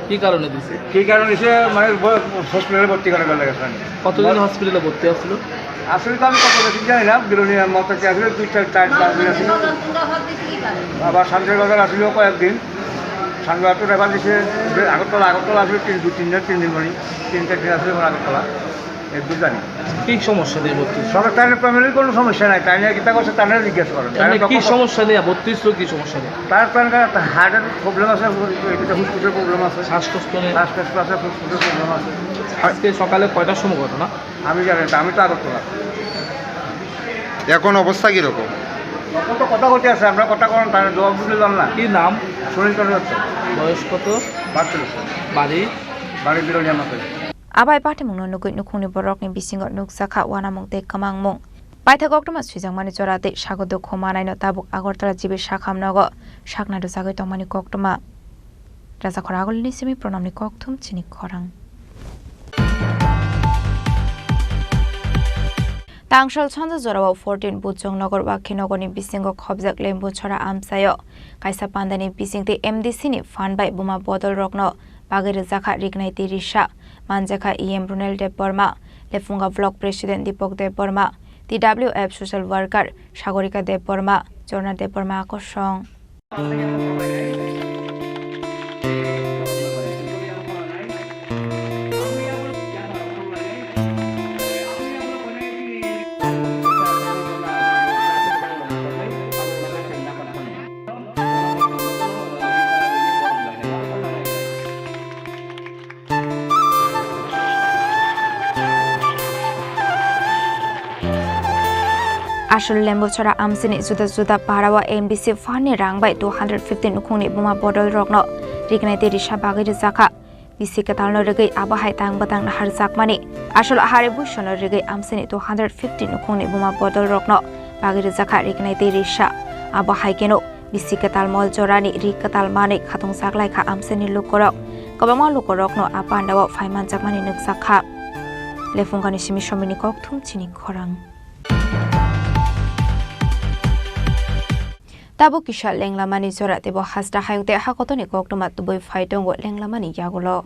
কি কারণে দিছে? কি কারণে দিছে? মানে ব-, হসপিটালে ভর্তি করার লাগে স্যার। কতদিন হসপিটালে ভর্তি আসছিল? আসলে তো আমি কত বেশি জানি না, বিলোনিয়ার মতো কি আসলে দুই চার, চার পাঁচ দিন আসলে। আবার শান্তির বাজার আসলেও কয়েকদিন। শান্তিবাজার তো রেফার দিছে, যে আগরতলা, আগরতলা আসলে তিন, দুই তিন দিন, তিন দিন মানে, তিন চার দিন আসলে আমার আগরতলা। এর বুঝানি। কি সমস্যা নিয়ে ভর্তি? সরকারের ফ্যামিলির কোনো সমস্যা নাই, তাই নিয়ে কিতা করছে, তাই নিয়ে জিজ্ঞেস করেন। তাই এমনি নিয়ে কি তখন সমস্যা নিয়ে ভর্তি হয়েছিল, কি সমস্যা নিয়ে? তার প্ল্যান একটা হার্টের প্রবলেম আছে, এটা ফুসফুসের প্রবলেম আছে। শ্বাসকষ্ট নিয়ে? শ্বাসকষ্ট আছে, ফুসফুসের প্রবলেম আছে। আজকে সকালে কয়টার সময় ঘটনা? আমি জানি না, আমি তো আগরতলা। এখন অবস্থা কিরকম? এখন তো কথা হতে আছে, আমরা কথা করেন, তার জবাব বুঝলাম না। কি নাম? সুনীল চন্দ্র দত্ত। বয়স কত? বাহাত্তর বছর। বাড়ি? বাড়ি বিরোনিয়া মাথায়। Abai patimungno nugwi nukhungni borokni bisingo nukjakha uanamung tei kwmangmung. Paithak koktwma swijakmani jora tei sago dukhu manaino tabuk Agartala G B sakham nogo sakna rwjagwi tongmani koktwma. Rajakhor Agulini simi Pranamni kokthum chini khorang. Tangsal sanja jorao fourteen Bujong Nogor Wakhi Nogorni bisingo khobjak Lembuchora amchaio kaisa pandani bisingtwi M D C ni phan bai buma bodol rokno bagwi rwjakha riknai tei risa. Manjakha E M Runel Debbarma, Lephunga Block President Deepak Debbarma, T W F social worker Sagorika Debbarma, Jorna Debbarma kosong. Asol Lembuchora amchini juda juda parao M D C fund ni rang bai two hundred fifty nukhungni buma bodol rokno rignai tei risa bagwi rwjakha. Bisi kwtalno rwgwi abo hai tang bwtang naharjakmani. Asol ahari buisono rwgwi amchini two hundred fifty nukhungni buma bodol rokno bagwi rwjakha rignai tei risa. Abo hai kheno bisi kwtal mol jorani ri kwtal manwi khatungjak lai kha amchaini lukurok. Kwbangma lukurokno a pandao phai manjakmani nukjak kha. Lephungkani simi somini kokthum chini khorang. Tabuk kisa lenglamani jora teibo hasta hayung tei hakotoni koktwma tubui phai tongo lenglamani yagulo.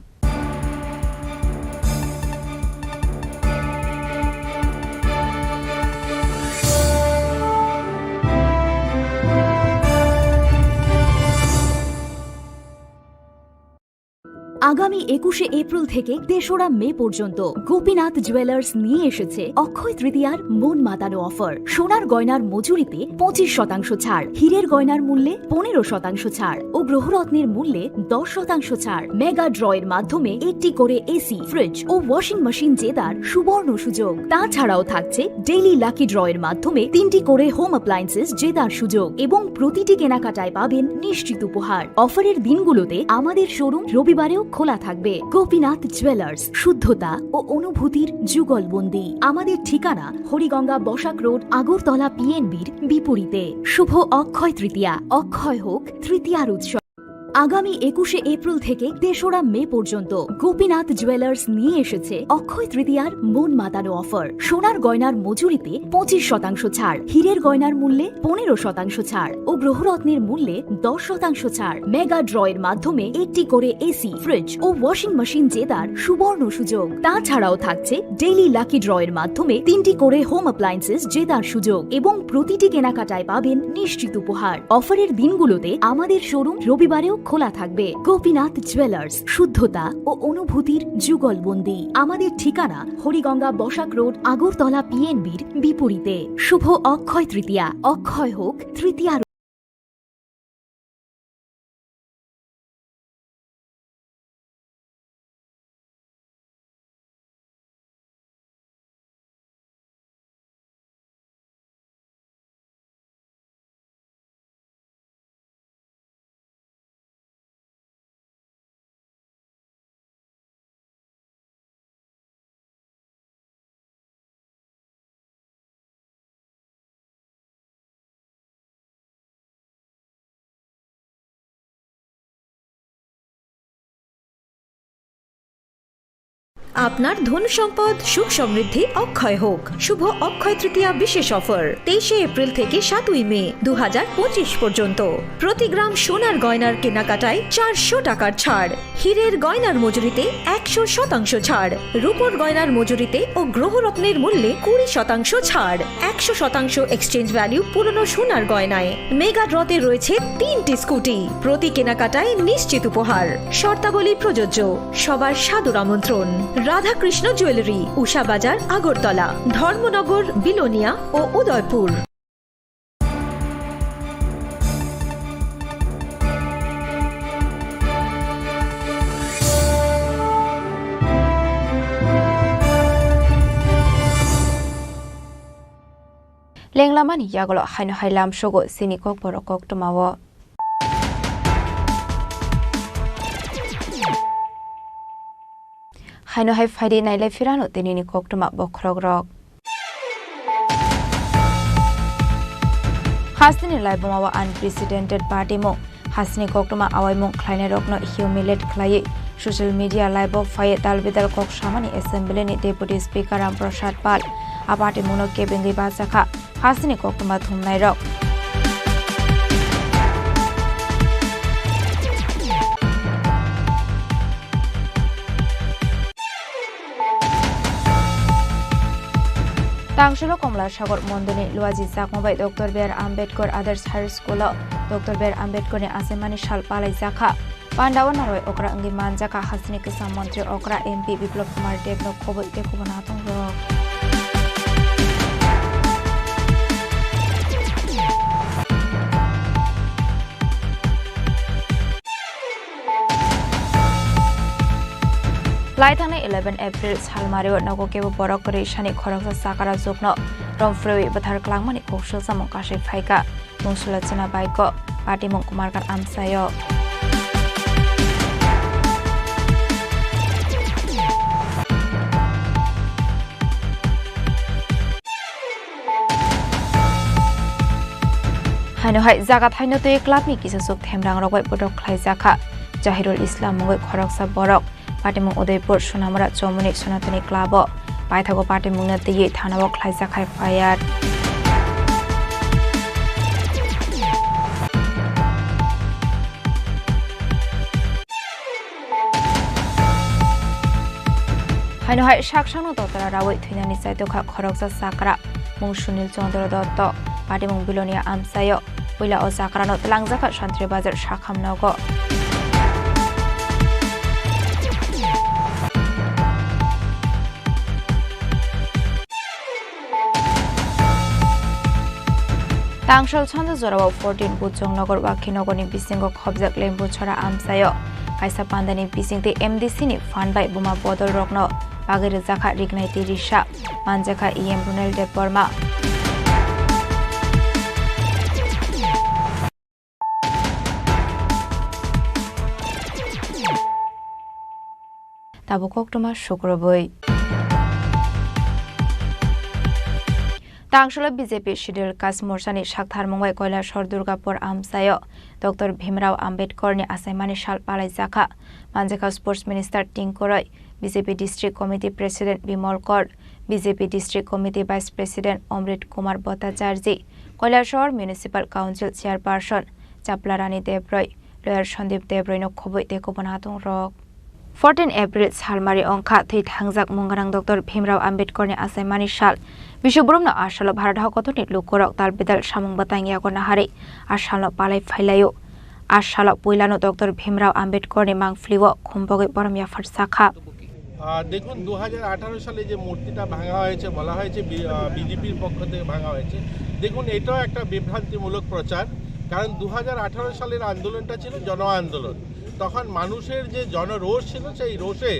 আগামী একুশে এপ্রিল থেকে তেসরা মে পর্যন্ত গোপীনাথ জুয়েলার্স নিয়ে এসেছে অক্ষয় তৃতীয়ার মন মাতানো অফার। সোনার গয়নার মজুরিতে পঁচিশ শতাংশ ছাড়, হীরের গয়নার মূল্যে পনেরো শতাংশ ছাড় ও গ্রহরত্নের মূল্যে দশ শতাংশ ছাড়। মেগা ড্রয়ের মাধ্যমে একটি করে এসি, ফ্রিজ ও ওয়াশিং মেশিন জেতার সুবর্ণ সুযোগ। তাছাড়াও থাকছে ডেইলি লাকি ড্রয়ের মাধ্যমে তিনটি করে হোম অ্যাপ্লায়েন্সেস জেতার সুযোগ এবং প্রতিটি কেনাকাটায় পাবেন নিশ্চিত উপহার। অফারের দিনগুলোতে আমাদের শোরুম রবিবারেও খোলা থাকবে। গোপীনাথ জুয়েলার্স, শুদ্ধতা ও অনুভূতির যুগলবন্দি। আমাদের ঠিকানা হরিগঙ্গা বসাক রোড, আগরতলা পিএনবির বিপরীতে। শুভ অক্ষয় তৃতীয়া, অক্ষয় হোক তৃতীয়ার উৎসব। আগামী একুশে এপ্রিল থেকে তেসরা মে পর্যন্ত গোপীনাথ জুয়েলার্স নিয়ে এসেছে অক্ষয় তৃতীয়ার মন মাতানো অফার। সোনার গয়নার মজুরিতে পঁচিশ শতাংশ ছাড়, হীরের গয়নার মূল্যে পনেরো শতাংশ ছাড় ও গ্রহরত্নের মূল্যে দশ শতাংশ ছাড়। মেগা ড্রয়ের মাধ্যমে একটি করে এসি, ফ্রিজ ও ওয়াশিং মেশিন জেতার সুবর্ণ সুযোগ। তাছাড়াও থাকছে ডেইলি লাকি ড্রয়ের মাধ্যমে তিনটি করে হোম অ্যাপ্লায়েন্সেস জেতার সুযোগ এবং প্রতিটি কেনাকাটায় পাবেন নিশ্চিত উপহার। অফারের দিনগুলোতে আমাদের শোরুম রবিবারেও খোলা থাকবে। গোপীনাথ জুয়েলার্স, শুদ্ধতা ও অনুভূতির যুগলবন্দি। আমাদের ঠিকানা হরিগঙ্গা বসাক রোড, আগরতলা পিএনবির বিপরীতে। শুভ অক্ষয় তৃতীয়া, অক্ষয় হোক তৃতীয়ার আপনার ধন সম্পদ সুখ সমৃদ্ধি অক্ষয় হোক। শুভ অক্ষয় তৃতীয়া বিশেষ অফার, তেইশে এপ্রিল থেকে সাতই মে দু হাজার পঁচিশ পর্যন্ত। প্রতি গ্রাম সোনার গয়নার কেনাকাটায় চারশো টাকার ছাড়, হীরের গয়নার মজুরিতে একশো শতাংশ ছাড়, রূপোর গয়নার মজুরিতে ও গ্রহরত্নের মূল্যে কুড়ি শতাংশ ছাড়, একশো শতাংশ এক্সচেঞ্জ ভ্যালু পুরনো সোনার গয়নায়। মেগা ড্রতে রয়েছে তিনটি স্কুটি, প্রতি কেনাকাটায় নিশ্চিত উপহার। শর্তাবলী প্রযোজ্য। সবার সাদর আমন্ত্রণ। রাধাকৃষ্ণ জুয়েলারি, উষা বাজার, আগরতলা, ধর্মনগর, বিলোনিয়া ও Udaipur. Lenglamani yagulo haino hai lamsogo chini kokborok koktwmao. Haino hai phaidi nailai phirano tinini koktwma bokhorokrok. Hasteni laibumao unprecedented patimung. Hasteni koktwma awaimung khlainairokno humiliate khlaiwi social media live-o phaiwi dalbidal kok samani assembly-ni Deputy Speaker Ram Prasad Pal. A patimungno kebengwi bachakha. Hasteni koktwma thumnairok. Tangsulo Komla Sagor Mondolni luaji jakma bai Doctor B R Ambedkar Adarsh High School-o Doctor B R Ambedkarni achaimani sal palaijakha. Pandao narwai okra wngwi manjakha hasteni kwcham montri okra M P Biplab Kumar Debno khobwi tei khobwi natung rok. Lai thangnai eleven April salmario nogo kebo borok kwrwi sani khoroksa chakara jukno romphrewi bwthar klangmani kok swlsamung kasui phaikha. Mungsulo chwna baiko patimung Kumarkar amchaio. Haino hai jaga thaino twi clubni kisa chuk themrang rok bai bodok khlaijakha. Jahirul Islam mungwi khoroksa borok patimung Udaipur Sonamura Chomuni Sonatoni club-o paithago patimungno twiwi thanao khlaijakha F I R. Haino hai saksangno dotara rawi thwinani chaitokha khoroksa chakra mung Sunil Chandra Dotto, patimung Bilonia amchaio. Puila o chakrano twlangjakha Santri Bazar sakham nogo. Tangsal sonda jorao fourteen Buchong Nogor Wakhi Nogorni bisingo khobjak Lembuchora amchaio kaisa pandani bisingtwi M D C ni phan bai buma bodol rokno bagwi rwjakha Rignai tei Risa, manjakha E M Runel Debbarma. Tabuk koktwma sukrubwi. Tangsalo B J P Scheduled Caste Morchani saktharmung bai Kailasahar Durgapur amchaio Doctor Bhimrao Ambedkarni achaimani sal palaijakha. Manjakha Sports Minister Tinku Roy, B J P District Committee President Bimal Kor, B J P District Committee Vice President Amrit Kumar Bhattacharjee, Kailasahar Municipal Council Chairperson Chapla Rani Debroy, Lawyer Sandeep Debroyno khobwi tei kubun atung rok. Fourteen April salmari wngkha thwi thangjak mungganang Doctor Bhimrao Ambedkarni achaimani sal. Bisubrum no a salo Bharat hakotorni lukurok tal bidal samung bwtang yago naharwi a salno palai phailaio. A salo puilano Doctor Bhimrao Ambedkarni mangphlio khumbogwi borom yaphar sakha. আহ, দেখুন, দু হাজার আঠারো সালে যে মূর্তিটা ভাঙা হয়েছে, বলা হয়েছে বি-, আহ, বিজেপির পক্ষ থেকে ভাঙা হয়েছে। দেখুন, এটাও একটা বিভ্রান্তিমূলক প্রচার, কারণ দু হাজার আঠারো সালের আন্দোলনটা ছিল জন আন্দোলন। তখন মানুষের যে জনরোষ ছিল, সেই রোষে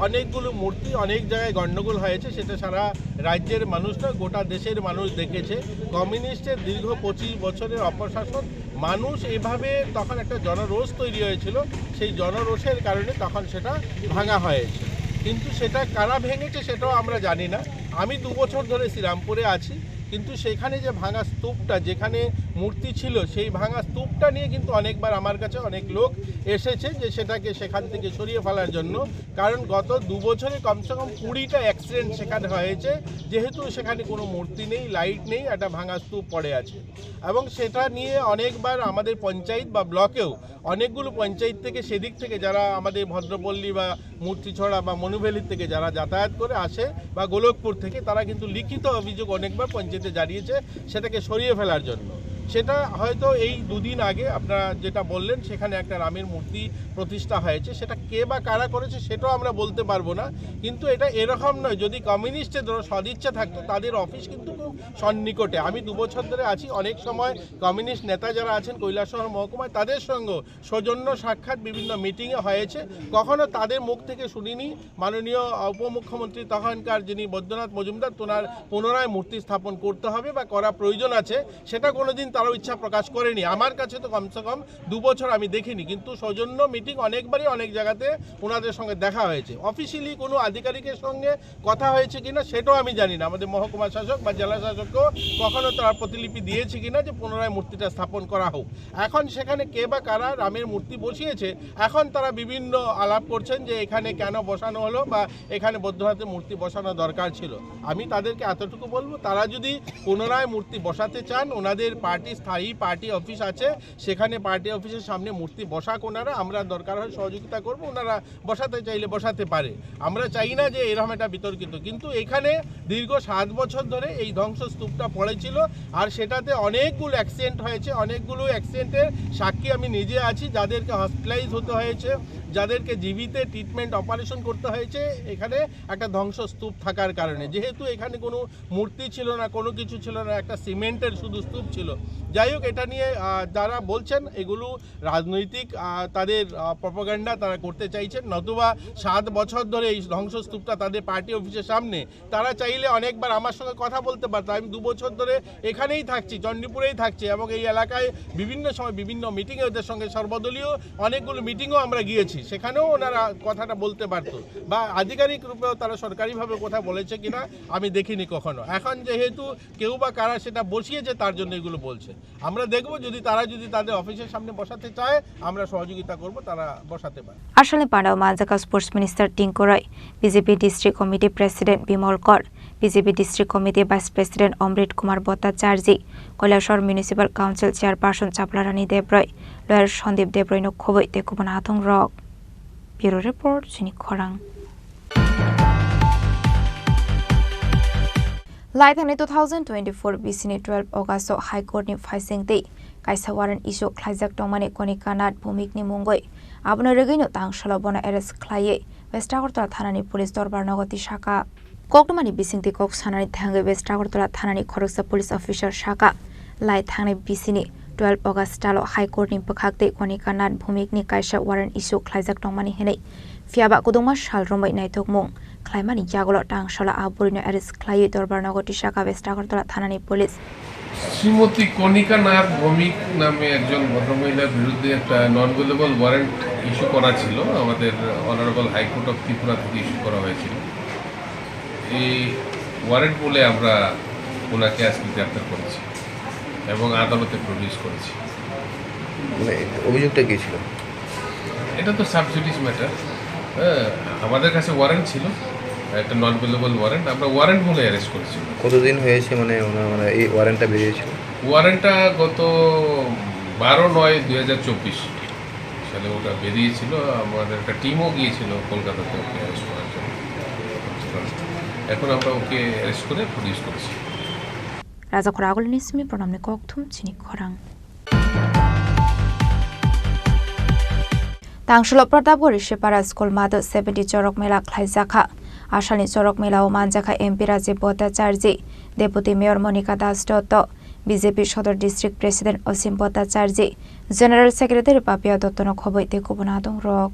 অনেকগুলো মূর্তি অনেক জায়গায় গণ্ডগোল হয়েছে, সেটা সারা রাজ্যের মানুষ নয়, গোটা দেশের মানুষ দেখেছে। কমিউনিস্টের দীর্ঘ পঁচিশ বছরের অপশাসন, মানুষ এভাবে তখন একটা জনরোষ তৈরি হয়েছিল, সেই জনরোষের কারণে তখন সেটা ভাঙা হয়েছে। কিন্তু সেটা কারা ভেঙেছে সেটাও আমরা জানি না। আমি দু বছর ধরে শ্রীরামপুরে আছি, কিন্তু সেখানে যে ভাঙা স্তূপটা, যেখানে মূর্তি ছিল, সেই ভাঙা স্তূপটা নিয়ে কিন্তু অনেকবার আমার কাছে অনেক লোক এসেছে যে সেটাকে সেখান থেকে সরিয়ে ফেলার জন্য। কারণ গত দু বছরে কমসে কম কুড়িটা অ্যাক্সিডেন্ট সেখানে হয়েছে, যেহেতু সেখানে কোনো মূর্তি নেই, লাইট নেই, একটা ভাঙা স্তূপ পড়ে আছে। এবং সেটা নিয়ে অনেকবার আমাদের পঞ্চায়েত বা ব্লকেও অনেকগুলো পঞ্চায়েত থেকে, সেদিক থেকে যারা আমাদের ভদ্রপল্লী বা মূর্তিছড়া বা মনুভ্যালি থেকে যারা যাতায়াত করে আসে বা গোলকপুর থেকে, তারা কিন্তু লিখিত অভিযোগ অনেকবার পঞ্চায়েতে জানিয়েছে সেটাকে সরিয়ে ফেলার জন্য। সেটা হয়তো এই দুদিন আগে আপনারা যেটা বললেন, সেখানে একটা রামের মূর্তি প্রতিষ্ঠা হয়েছে, সেটা কে বা কারা করেছে সেটাও আমরা বলতে পারবো না। কিন্তু এটা এরকম নয়, যদি কমিউনিস্টদের সদিচ্ছা থাকতো, তাদের অফিস কিন্তু খুব সন্নিকটে। আমি দু বছর ধরে আছি, অনেক সময় কমিউনিস্ট নেতা যারা আছেন কৈলাসহর মহকুমায়, তাদের সঙ্গে সৌজন্য সাক্ষাৎ বিভিন্ন মিটিংয়ে হয়েছে। কখনো তাদের মুখ থেকে শুনিনি মাননীয় উপমুখ্যমন্ত্রী তখনকার, যিনি বৈদ্যনাথ মজুমদার, তোনার পুনরায় মূর্তি স্থাপন করতে হবে বা করা প্রয়োজন আছে, সেটা কোনোদিন তারাও ইচ্ছা প্রকাশ করেনি। আমার কাছে তো কমসে কম দু বছর আমি দেখিনি, কিন্তু সৌজন্য মিটিং অনেকবারই অনেক জায়গাতে ওনাদের সঙ্গে দেখা হয়েছে। অফিসিয়ালি কোনো আধিকারিকের সঙ্গে কথা হয়েছে কিনা সেটাও আমি জানি না। আমাদের মহকুমা শাসক বা জেলা শাসককেও কখনো তারা প্রতিলিপি দিয়েছে কিনা যে পুনরায় মূর্তিটা স্থাপন করা হোক। এখন সেখানে কে বা কারা রামের মূর্তি বসিয়েছে, এখন তারা বিভিন্ন আলাপ করছেন যে এখানে কেন বসানো হলো বা এখানে বৌদ্ধনাথের মূর্তি বসানো দরকার ছিল। আমি তাদেরকে এতটুকু বলবো, তারা যদি পুনরায় মূর্তি বসাতে চান, ওনাদের পার্টি একটি স্থায়ী পার্টি অফিস আছে, সেখানে পার্টি অফিসের সামনে মূর্তি বসাক ওনারা, আমরা দরকার হয় সহযোগিতা করব, ওনারা বসাতে চাইলে বসাতে পারে। আমরা চাই না যে এরকম একটা বিতর্কিত, কিন্তু এখানে দীর্ঘ সাত বছর ধরে এই ধ্বংসস্তূপটা পড়েছিল, আর সেটাতে অনেকগুলো অ্যাক্সিডেন্ট হয়েছে, অনেকগুলো অ্যাক্সিডেন্টের সাক্ষী আমি নিজে আছি, যাদেরকে হসপিটালাইজ হতে হয়েছে, যাদেরকে জিবিতে ট্রিটমেন্ট অপারেশন করতে হয়েছে এখানে একটা ধ্বংসস্তূপ থাকার কারণে। যেহেতু এখানে কোনো মূর্তি ছিল না, কোনো কিছু ছিল না, একটা সিমেন্টের শুধু স্তূপ ছিল। যাই হোক, এটা নিয়ে, আহ, যারা বলছেন এগুলো রাজনৈতিক, আহ, তাদের, আহ, প্রপাগান্ডা তারা করতে চাইছেন, নতুবা সাত বছর ধরে এই ধ্বংসস্তূপটা তাদের পার্টি অফিসের সামনে। তারা চাইলে অনেকবার আমার সঙ্গে কথা বলতে পারতো। আমি দু বছর ধরে এখানেই থাকছি, চণ্ডীপুরেই থাকছি, এবং এই এলাকায় বিভিন্ন সময় বিভিন্ন মিটিংয়ে ওদের সঙ্গে সর্বদলীয় অনেকগুলো মিটিংও আমরা গিয়েছি, সেখানেও ওনারা কথাটা বলতে পারতো, বা আধিকারিক রূপেও তারা সরকারিভাবে কথা বলেছে কিনা আমি দেখিনি কখনো। এখন যেহেতু কেউ বা কারা সেটা বসিয়েছে, তার জন্য এগুলো বলছে। আমরা দেখব, যদি তারা যদি তাদের অফিসের সামনে বসাতে চায়, আমরা সহযোগিতা করব, তারা বসাতে পারে। Asalni pandao manjaka Sports Minister Tinku Roy, B J P District Committee President Bimal Kor, B J P District Committee Vice President Omrit Kumar Bhattacharjee, Kailashahar Municipal Council Chairperson Chaplarani Debroy, Lawyer Sandip Debroy no khoboi tei kubun athung rok. Bureau Report, Chini Khorang. Lai thangni two thousand twenty-four bisini twelve August o High Court ni phaising tei kaisa warrant issue khlaijak tongmani Konika Nath Bhowmik ni mungwi, abono rwgwino tangsalo bono arrest khlaiwi West Agartala thanani police dorbar nogo tisaka. Koktwmani bisingtwi kok sanani thangwi West Agartala thanani khoroksa police officer saka, lai thangnai bisini twelve August talo High Court ni bwkhak tei Konika Nath Bhowmik ni kaisa warrant issue khlaijak tongmani hinwi. Phiyaba kwdwngma sal romwi naitokmung khlaimani yagulo tangsalo a bwrwino arrest khlaiwi dorbar nogo tisaka West Agartala thanani police. Shrimati কণিকা নাথ ভৌমিক নামে একজন ভদ্রমহিলার বিরুদ্ধে একটা নন bailable warrant issue করা ছিল, আমাদের honourable high court of Tripura থেকে ইস্যু করা হয়েছিল। এই ওয়ারেন্ট বলে আমরা ওনাকে আজকে গ্রেপ্তার করেছি এবং আদালতে প্রডিউস করেছি। মানে, অভিযোগটা কি ছিল? এটা তো সাব জুডিস ম্যাটার। হ্যাঁ, আমাদের কাছে ওয়ারেন্ট ছিল, একটা নন বেলেবল ওয়ারেন্ট, আমরা ওয়ারেন্ট বলে অ্যারেস্ট করেছি। কতদিন হয়েছে, মানে, ওনার, মানে, এই ওয়ারেন্টটা বেরিয়েছিল? ওয়ারেন্টটা গত বারো নয় দুই হাজার চব্বিশ সালে ওটা বেরিয়েছিল। আমাদের একটা টিমও গিয়েছিল কলকাতাতে ওকে অ্যারেস্ট করার জন্য। এখন আমরা ওকে অ্যারেস্ট করে প্রডিউস করেছি। Rajakhor agulini simi pranamni kokthum chini khorang. Tangsalo Pratapgarh Rishipara School mato seventy Chorok Mela khlaijakha. Asalni Chorok Mela o manjakha M P Rajiv Bhattacharjee, Deputy Mayor Monika Das Dotto, B J P Sodor District President Osim Bhattacharjee, General Secretary Papia Dotto no khoboi tei kubun adong rok.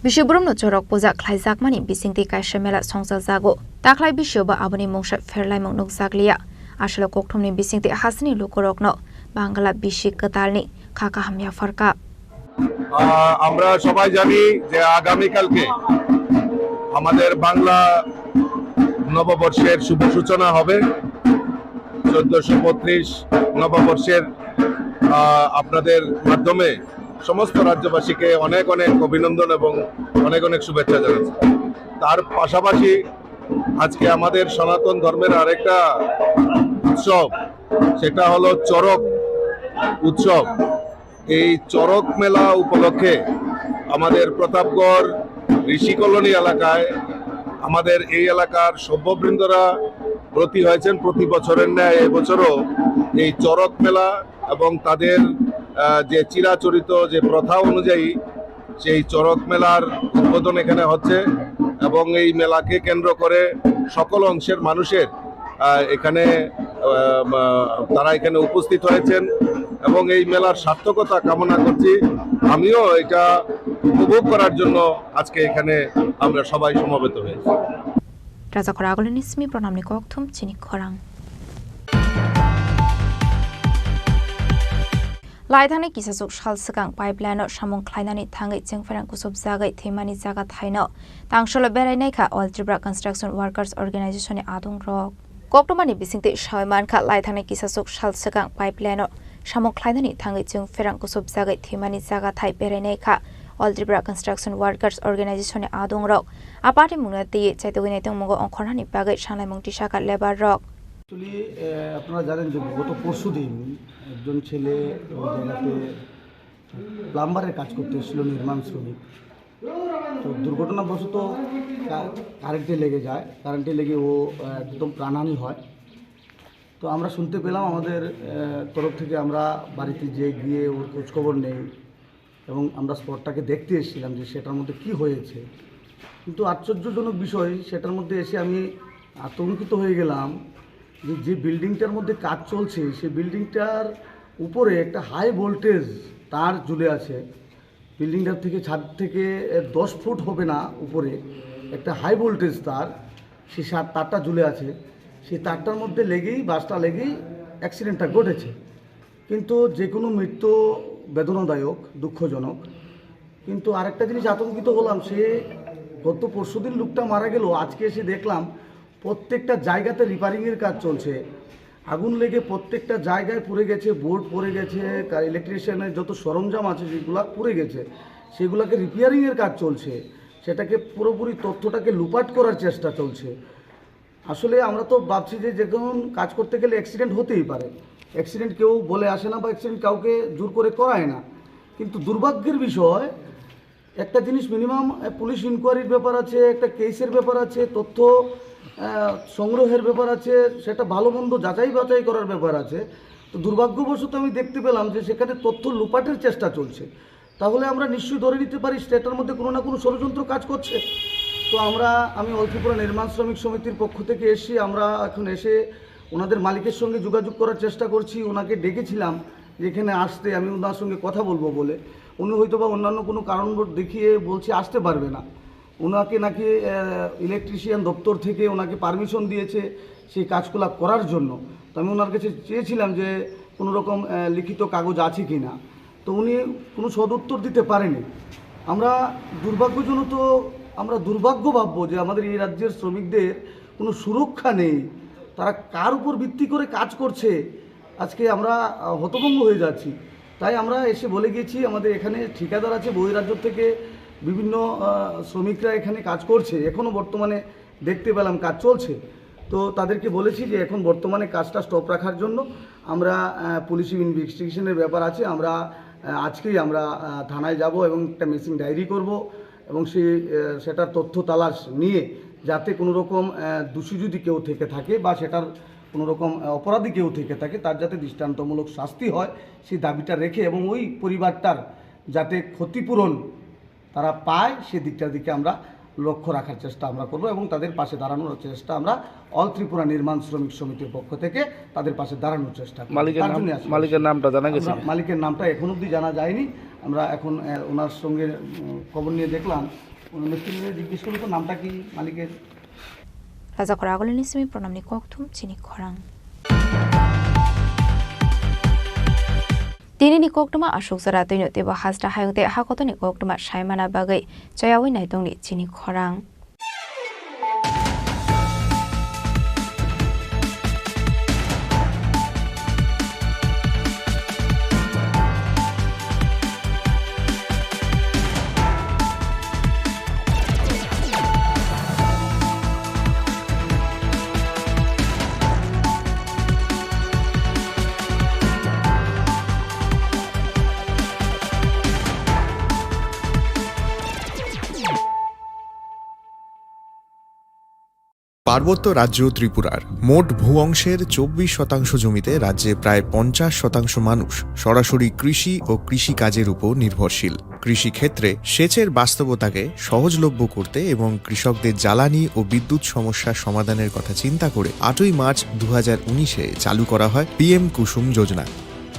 Bisi borokno chorok puja khlaijakmani bisingtwi kaisa mela songchajago. Takhlai bisio bo aboni mungsa pherlaimung nukjakliya. Aswk kokthumni bisingtwi hasini lukurokno Bangla bisi kwtalni kha kaham yapharkha. আহ, আমরা সবাই জানি যে আগামীকালকে আমাদের বাংলা নববর্ষের শুভ সূচনা হবে। চোদ্দশো বত্রিশ নববর্ষের, আহ, আপনাদের মাধ্যমে সমস্ত রাজ্যবাসীকে অনেক অনেক অভিনন্দন এবং অনেক অনেক শুভেচ্ছা জানাচ্ছি। তার পাশাপাশি আজকে আমাদের সনাতন ধর্মের আরেকটা উৎসব, সেটা হলো চড়ক উৎসব। এই চড়ক মেলা উপলক্ষে আমাদের প্রতাপগড় ঋষি কলোনি এলাকায় আমাদের এই এলাকার সভ্যবৃন্দরা ব্রতী হয়েছেন। প্রতি বছরের ন্যায় এবছরও এই চড়ক মেলা এবং তাদের, আহ, যে চিরাচরিত যে প্রথা অনুযায়ী সেই চড়ক মেলার উদ্বোধন এখানে হচ্ছে এবং এই মেলাকে কেন্দ্র করে সকল অংশের মানুষের, আহ, এখানে, আহ, আহ, তারা এখানে উপস্থিত হয়েছেন এবং এই মেলার সার্থকতা কামনা করছি। আমিও এটা উপভোগ করার জন্য আজকে এখানে আমরা সবাই সমবেত হয়েছি। Rajakhor agulini simi pranamni kokthum chini khorang. Laithangni kisasuk sal swkang pipeline-o samung khlainani thangwi chengpherang kusubjagwi thwimani jaga thaino tangsalo berai naikha All Tripura Construction Workers Organization-ni adongrok. Koktwmani bisingtwi sawi mankha, lai thangnai kisasuk sal swkang pipeline-o samung khlainani thangwi chwng pherang kusubjagwi thwimani jaga thai berainai kha. All Tripura Construction Workers Organization-ni adongrok a party mungno twiwi chaitugwi naitongmungo ongkhornani bagwi sanlaimung tisakha labour rok. Actually, আহ, আপনারা জানেন যে গত পরশুদিন একজন ছেলে ওই জায়গাতে প্লাম্বারের কাজ করতে এসেছিল, নির্মাণ শ্রমিক। তো দুর্ঘটনাবশত কা-, কারেন্টে লেগে যায়। কারেন্টে লেগে ও, আহ, একদম প্রাণহানি হয়। তো আমরা শুনতে পেলাম, আমাদের, আহ, তরফ থেকে আমরা বাড়িতে যে গিয়ে ওর খোঁজখবর নেই এবং আমরা স্পটটাকে দেখতে এসেছিলাম যে সেটার মধ্যে কি হয়েছে। কিন্তু আশ্চর্যজনক বিষয়, সেটার মধ্যে এসে আমি আতঙ্কিত হয়ে গেলাম যে, যে বিল্ডিংটার মধ্যে কাজ চলছে, সেই বিল্ডিংটার উপরে একটা হাই ভোল্টেজ তার ঝুলে আছে। বিল্ডিংটার থেকে, ছাদ থেকে, এ, দশ ফুট হবে না উপরে একটা হাই ভোল্টেজ তার, সেই সা-, তারটা ঝুলে আছে। সেই তারটার মধ্যে লেগেই, বাসটা লেগেই অ্যাক্সিডেন্টটা ঘটেছে। কিন্তু যে কোনো মৃত্যু বেদনাদায়ক, দুঃখজনক। কিন্তু আরেকটা জিনিস আতঙ্কিত হলাম, সে গত পরশুদিন লোকটা মারা গেল, আজকে এসে দেখলাম প্রত্যেকটা জায়গাতে রিপেয়ারিংয়ের কাজ চলছে। আগুন লেগে প্রত্যেকটা জায়গায় পুড়ে গেছে, বোর্ড পড়ে গেছে, কা-, ইলেকট্রিশিয়ানের যত সরঞ্জাম আছে যেগুলা পুড়ে গেছে, সেগুলাকে রিপেয়ারিংয়ের কাজ চলছে। সেটাকে পুরোপুরি তথ্যটাকে লুপাট করার চেষ্টা চলছে। আসলে আমরা তো ভাবছি যে যে কোনো কাজ করতে গেলে অ্যাক্সিডেন্ট হতেই পারে, অ্যাক্সিডেন্ট কেউ বলে আসে না বা অ্যাক্সিডেন্ট কাউকে জোর করে করায় না। কিন্তু দুর্ভাগ্যের বিষয়, একটা জিনিস মিনিমাম, আহ, পুলিশ ইনকোয়ারির ব্যাপার আছে, একটা কেসের ব্যাপার আছে, তথ্য, আহ, সংগ্রহের ব্যাপার আছে, সেটা ভালো মন্দ যাচাই বাছাই করার ব্যাপার আছে। তো দুর্ভাগ্যবশত আমি দেখতে পেলাম যে সেখানে তথ্য লোপাটের চেষ্টা চলছে। তাহলে আমরা নিশ্চয়ই ধরে নিতে পারি সেটার মধ্যে কোনো না কোনো ষড়যন্ত্র কাজ করছে। তো আমরা, আমি অল ত্রিপুরা নির্মাণ শ্রমিক সমিতির পক্ষ থেকে এসে, আমরা এখন এসে ওনাদের মালিকের সঙ্গে যোগাযোগ করার চেষ্টা করছি। ওনাকে ডেকেছিলাম যে এখানে আসতে, আমি ওনার সঙ্গে কথা বলবো বলে। উনি হয়তো বা অন্যান্য কোনো কারণ দেখিয়ে বলছে আসতে পারবে না। ওনাকে নাকি, আহ, ইলেকট্রিশিয়ান দপ্তর থেকে ওনাকে পারমিশন দিয়েছে সেই কাজগুলা করার জন্য। তো আমি ওনার কাছে চেয়েছিলাম যে কোনো রকম, আহ, লিখিত কাগজ আছে কি না। তো উনি কোনো সদুত্তর দিতে পারেনি। আমরা দুর্ভাগ্যজনক, আমরা দুর্ভাগ্য ভাববো যে আমাদের এই রাজ্যের শ্রমিকদের কোনো সুরক্ষা নেই, তারা কার উপর ভিত্তি করে কাজ করছে। আজকে আমরা, আহ, হতভম্ব হয়ে যাচ্ছি। তাই আমরা এসে বলে গেছি, আমাদের এখানে ঠিকাদার আছে, বহিরাজ্য থেকে বিভিন্ন, আহ, শ্রমিকরা এখানে কাজ করছে, এখনও বর্তমানে দেখতে পেলাম কাজ চলছে। তো তাদেরকে বলেছি যে এখন বর্তমানে কাজটা স্টপ রাখার জন্য আমরা, আহ, পুলিশি ইনভেস্টিগেশনের ব্যাপার আছে, আমরা, আহ, আজকেই আমরা, আহ, থানায় যাব এবং একটা মিসিং ডায়েরি করব এবং সেই, আহ, সেটার তথ্য তালাশ নিয়ে যাতে কোনো রকম, আহ, দোষী যদি কেউ থেকে থাকে বা সেটার কোনো রকম, আহ, অপরাধী কেউ থেকে থাকে, তার যাতে দৃষ্টান্তমূলক শাস্তি হয়, সেই দাবিটা রেখে এবং ওই পরিবারটার যাতে ক্ষতিপূরণ তারা পায়, সেদিকটার দিকে আমরা লক্ষ্য রাখার চেষ্টা আমরা করব এবং তাদের পাশে দাঁড়ানোর চেষ্টা আমরা অল ত্রিপুরা নির্মাণ শ্রমিক সমিতির পক্ষ থেকে তাদের পাশে দাঁড়ানোর চেষ্টা করব। মালিকের তার নাম, জন্য আসলে মালিকের নামটা জানা গেছে আমরা কি? মালিকের নামটা এখন অবধি জানা যায়নি। আমরা এখন, আহ, ওনার সঙ্গে, উম, খবর নিয়ে দেখলাম, ওনার মিস্ত্রিকে জিজ্ঞেস করলে তো নামটা কি মালিকের? Rajakhor Agulini simi pranamni kokthum chini khorang. Tinini koktwma aswk jora twino teibo hasta hayung tei hakotoni koktwma saimana bagwi chayawi naitongni chini khorang. পার্বত্য রাজ্য ত্রিপুরার মোট ভূ অংশের চব্বিশ শতাংশ জমিতে রাজ্যে প্রায় পঞ্চাশ শতাংশ মানুষ সরাসরি কৃষি ও কৃষিকাজের উপর নির্ভরশীল। কৃষিক্ষেত্রে সেচের বাস্তবতাকে সহজলভ্য করতে এবং কৃষকদের জ্বালানি ও বিদ্যুৎ সমস্যা সমাধানের কথা চিন্তা করে আটই মার্চ দু হাজার উনিশে চালু করা হয় পিএম কুসুম যোজনা,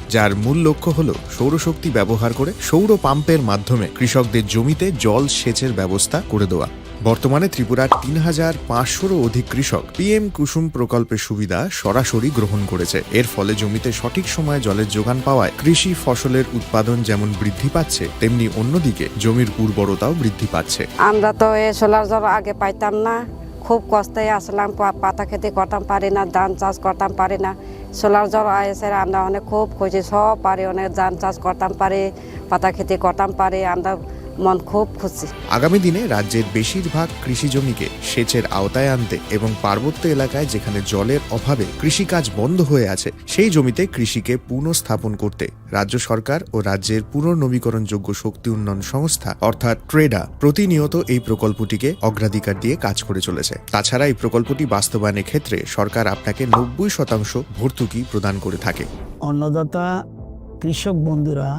যার মূল লক্ষ্য হল সৌরশক্তি ব্যবহার করে সৌর পাম্পের মাধ্যমে কৃষকদের জমিতে জল সেচের ব্যবস্থা করে দেওয়া। বর্তমানে ত্রিপুরার তিন হাজার পাঁচশোরও অধিক কৃষক পিএম কুসুম প্রকল্পের সুবিধা সরাসরি গ্রহণ করেছে। এর ফলে জমিতে সঠিক সময়ে জলের যোগান পাওয়ায় কৃষি ফসলের উৎপাদন যেমন বৃদ্ধি পাচ্ছে, তেমনি অন্যদিকে জমির উর্বরতাও বৃদ্ধি পাচ্ছে। আমরা তো এই সোলার জল আগে পাইতাম না, খুব কষ্টে আসলাম, পা-, পাতা খেতি করতাম পারি না, ধান চাষ করতাম পারি না। সোলার জল আয়েসে আমরা অনেক খুব খুশি, সব পারি, অনেক ধান চাষ করতাম পারি, পাতা খেতি করতাম পারি, আমরা মন খুব খুশি। আগামী দিনে রাজ্যের বেশিরভাগ কৃষি জমিকে সেচের আওতায় আনতে এবং পার্বত্য এলাকায় যেখানে জলের অভাবে কৃষিকাজ বন্ধ হয়ে আছে, সেই জমিতে কৃষিকে পুনঃস্থাপন করতে রাজ্য সরকার ও রাজ্যের পুনর্নবীকরণযোগ্য শক্তি উন্নয়ন সংস্থা অর্থাৎ ট্রেডা প্রতিনিয়ত এই প্রকল্পটিকে অগ্রাধিকার দিয়ে কাজ করে চলেছে। তাছাড়া এই প্রকল্পটি বাস্তবায়নের ক্ষেত্রে সরকার আপনাকে নব্বই শতাংশ ভর্তুকি প্রদান করে থাকে। অন্নদাতা কৃষক বন্ধুরা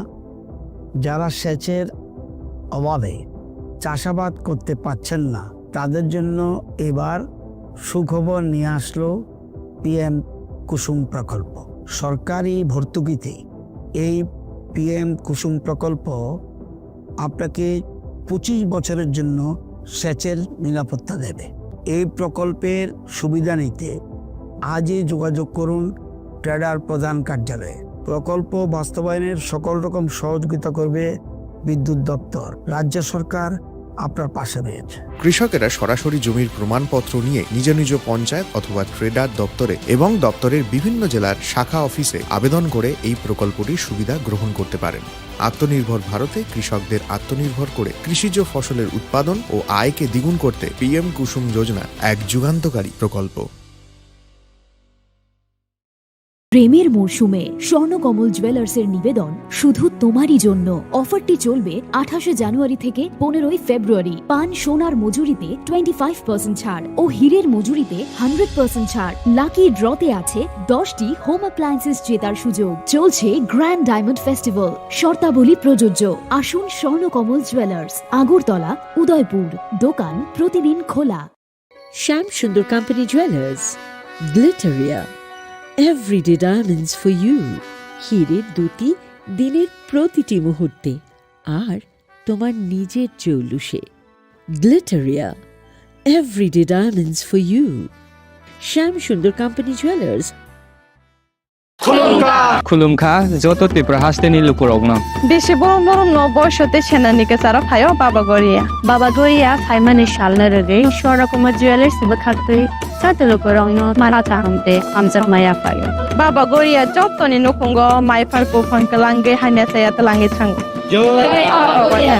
যারা সেচের অভাবে চাষাবাদ করতে পারছেন না, তাদের জন্য এবার সুখবর নিয়ে আসলো পিএম কুসুম প্রকল্প। সরকারি ভর্তুকিতে এই পিএম কুসুম প্রকল্প আপনাকে পঁচিশ বছরের জন্য সেচের নিরাপত্তা দেবে। এই প্রকল্পের সুবিধা নিতে আজই যোগাযোগ করুন ট্রেডার প্রধান কার্যালয়ে। প্রকল্প বাস্তবায়নের সকল রকম সহযোগিতা করবে বিদ্যুৎ দপ্তর। রাজ্য সরকার আপনার পাশে রয়েছে। কৃষকেরা সরাসরি জমির প্রমাণপত্র নিয়ে নিজ নিজ পঞ্চায়েত অথবা ট্রেডার দপ্তরে এবং দপ্তরের বিভিন্ন জেলার শাখা অফিসে আবেদন করে এই প্রকল্পটির সুবিধা গ্রহণ করতে পারেন। আত্মনির্ভর ভারতে কৃষকদের আত্মনির্ভর করে কৃষিজ ফসলের উৎপাদন ও আয়কে দ্বিগুণ করতে পিএম কুসুম যোজনা এক যুগান্তকারী প্রকল্প। প্রেমের মরশুমে স্বর্ণকমল জুয়েলার্সের নিবেদন শুধু তোমারই জন্য। অফারটি চলবে আঠাশে জানুয়ারি থেকে পনেরোই ফেব্রুয়ারি। পান সোনার মজুরিতে টোয়েন্টি ফাইভ পার্সেন্ট ছাড় ও হীরের মজুরিতে হান্ড্রেড পার্সেন্ট ছাড়। লাকি ড্রতে আছে দশটি হোম অ্যাপ্লায়েন্সেস জেতার সুযোগ। চলছে গ্র্যান্ড ডায়মন্ড ফেস্টিভ্যাল, শর্তাবলী প্রযোজ্য। আসুন স্বর্ণকমল জুয়েলার্স, আগরতলা, উদয়পুর। দোকান প্রতিদিন খোলা। Shyam Sundar company jewellers, Glitteria, everyday diamonds for you. হীরের দ্যুতি দিনের প্রতিটি মুহূর্তে, আর তোমার নিজের জৌলুসে। Glitteria, everyday diamonds for you. Shyam Sundar company jewellers. Khulumkha, joto Tripura hasteni lukurokno. Bisi borom borom no boisote senani kesaro phaio Baba Goria. Baba Goria phaimani salno rwgwi Swarna Kumar Jewellers bwkhaktwi joto lukurokno mara kaham tei hamjakma yaphaio. Baba Goria jotoni nukhungo mai phar buphang kwlangwi hamya saya twlangwi thango. Jai Baba Goria.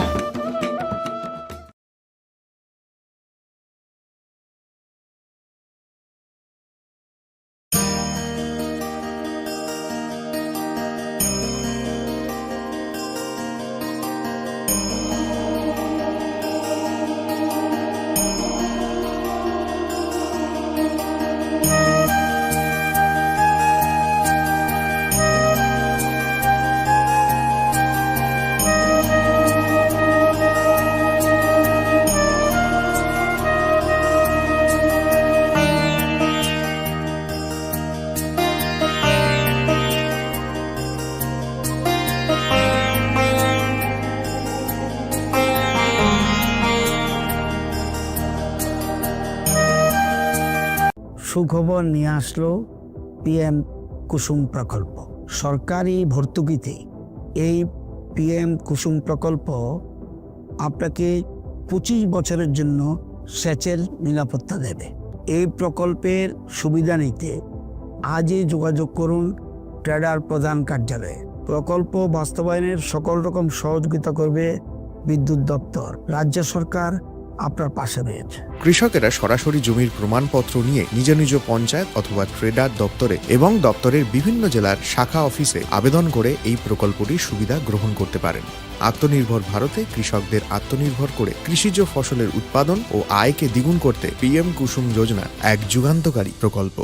সুখবর নিয়ে আসলো পিএম কুসুম প্রকল্প। সরকারি ভর্তুকিতে এই পিএম কুসুম প্রকল্প আপনাকে পঁচিশ বছরের জন্য সেচের নিরাপত্তা দেবে। এই প্রকল্পের সুবিধা নিতে আজই যোগাযোগ করুন ট্রেডার প্রধান কার্যালয়ে। প্রকল্প বাস্তবায়নের সকল রকম সহযোগিতা করবে বিদ্যুৎ দপ্তর। রাজ্য সরকার আপনার পাশে রয়েছে। কৃষকেরা সরাসরি জমির প্রমাণপত্র নিয়ে নিজ নিজ পঞ্চায়েত অথবা ট্রেডার দপ্তরে এবং দপ্তরের বিভিন্ন জেলার শাখা অফিসে আবেদন করে এই প্রকল্পটির সুবিধা গ্রহণ করতে পারেন। আত্মনির্ভর ভারতে কৃষকদের আত্মনির্ভর করে কৃষিজ ফসলের উৎপাদন ও আয়কে দ্বিগুণ করতে পিএম কুসুম যোজনা এক যুগান্তকারী প্রকল্প।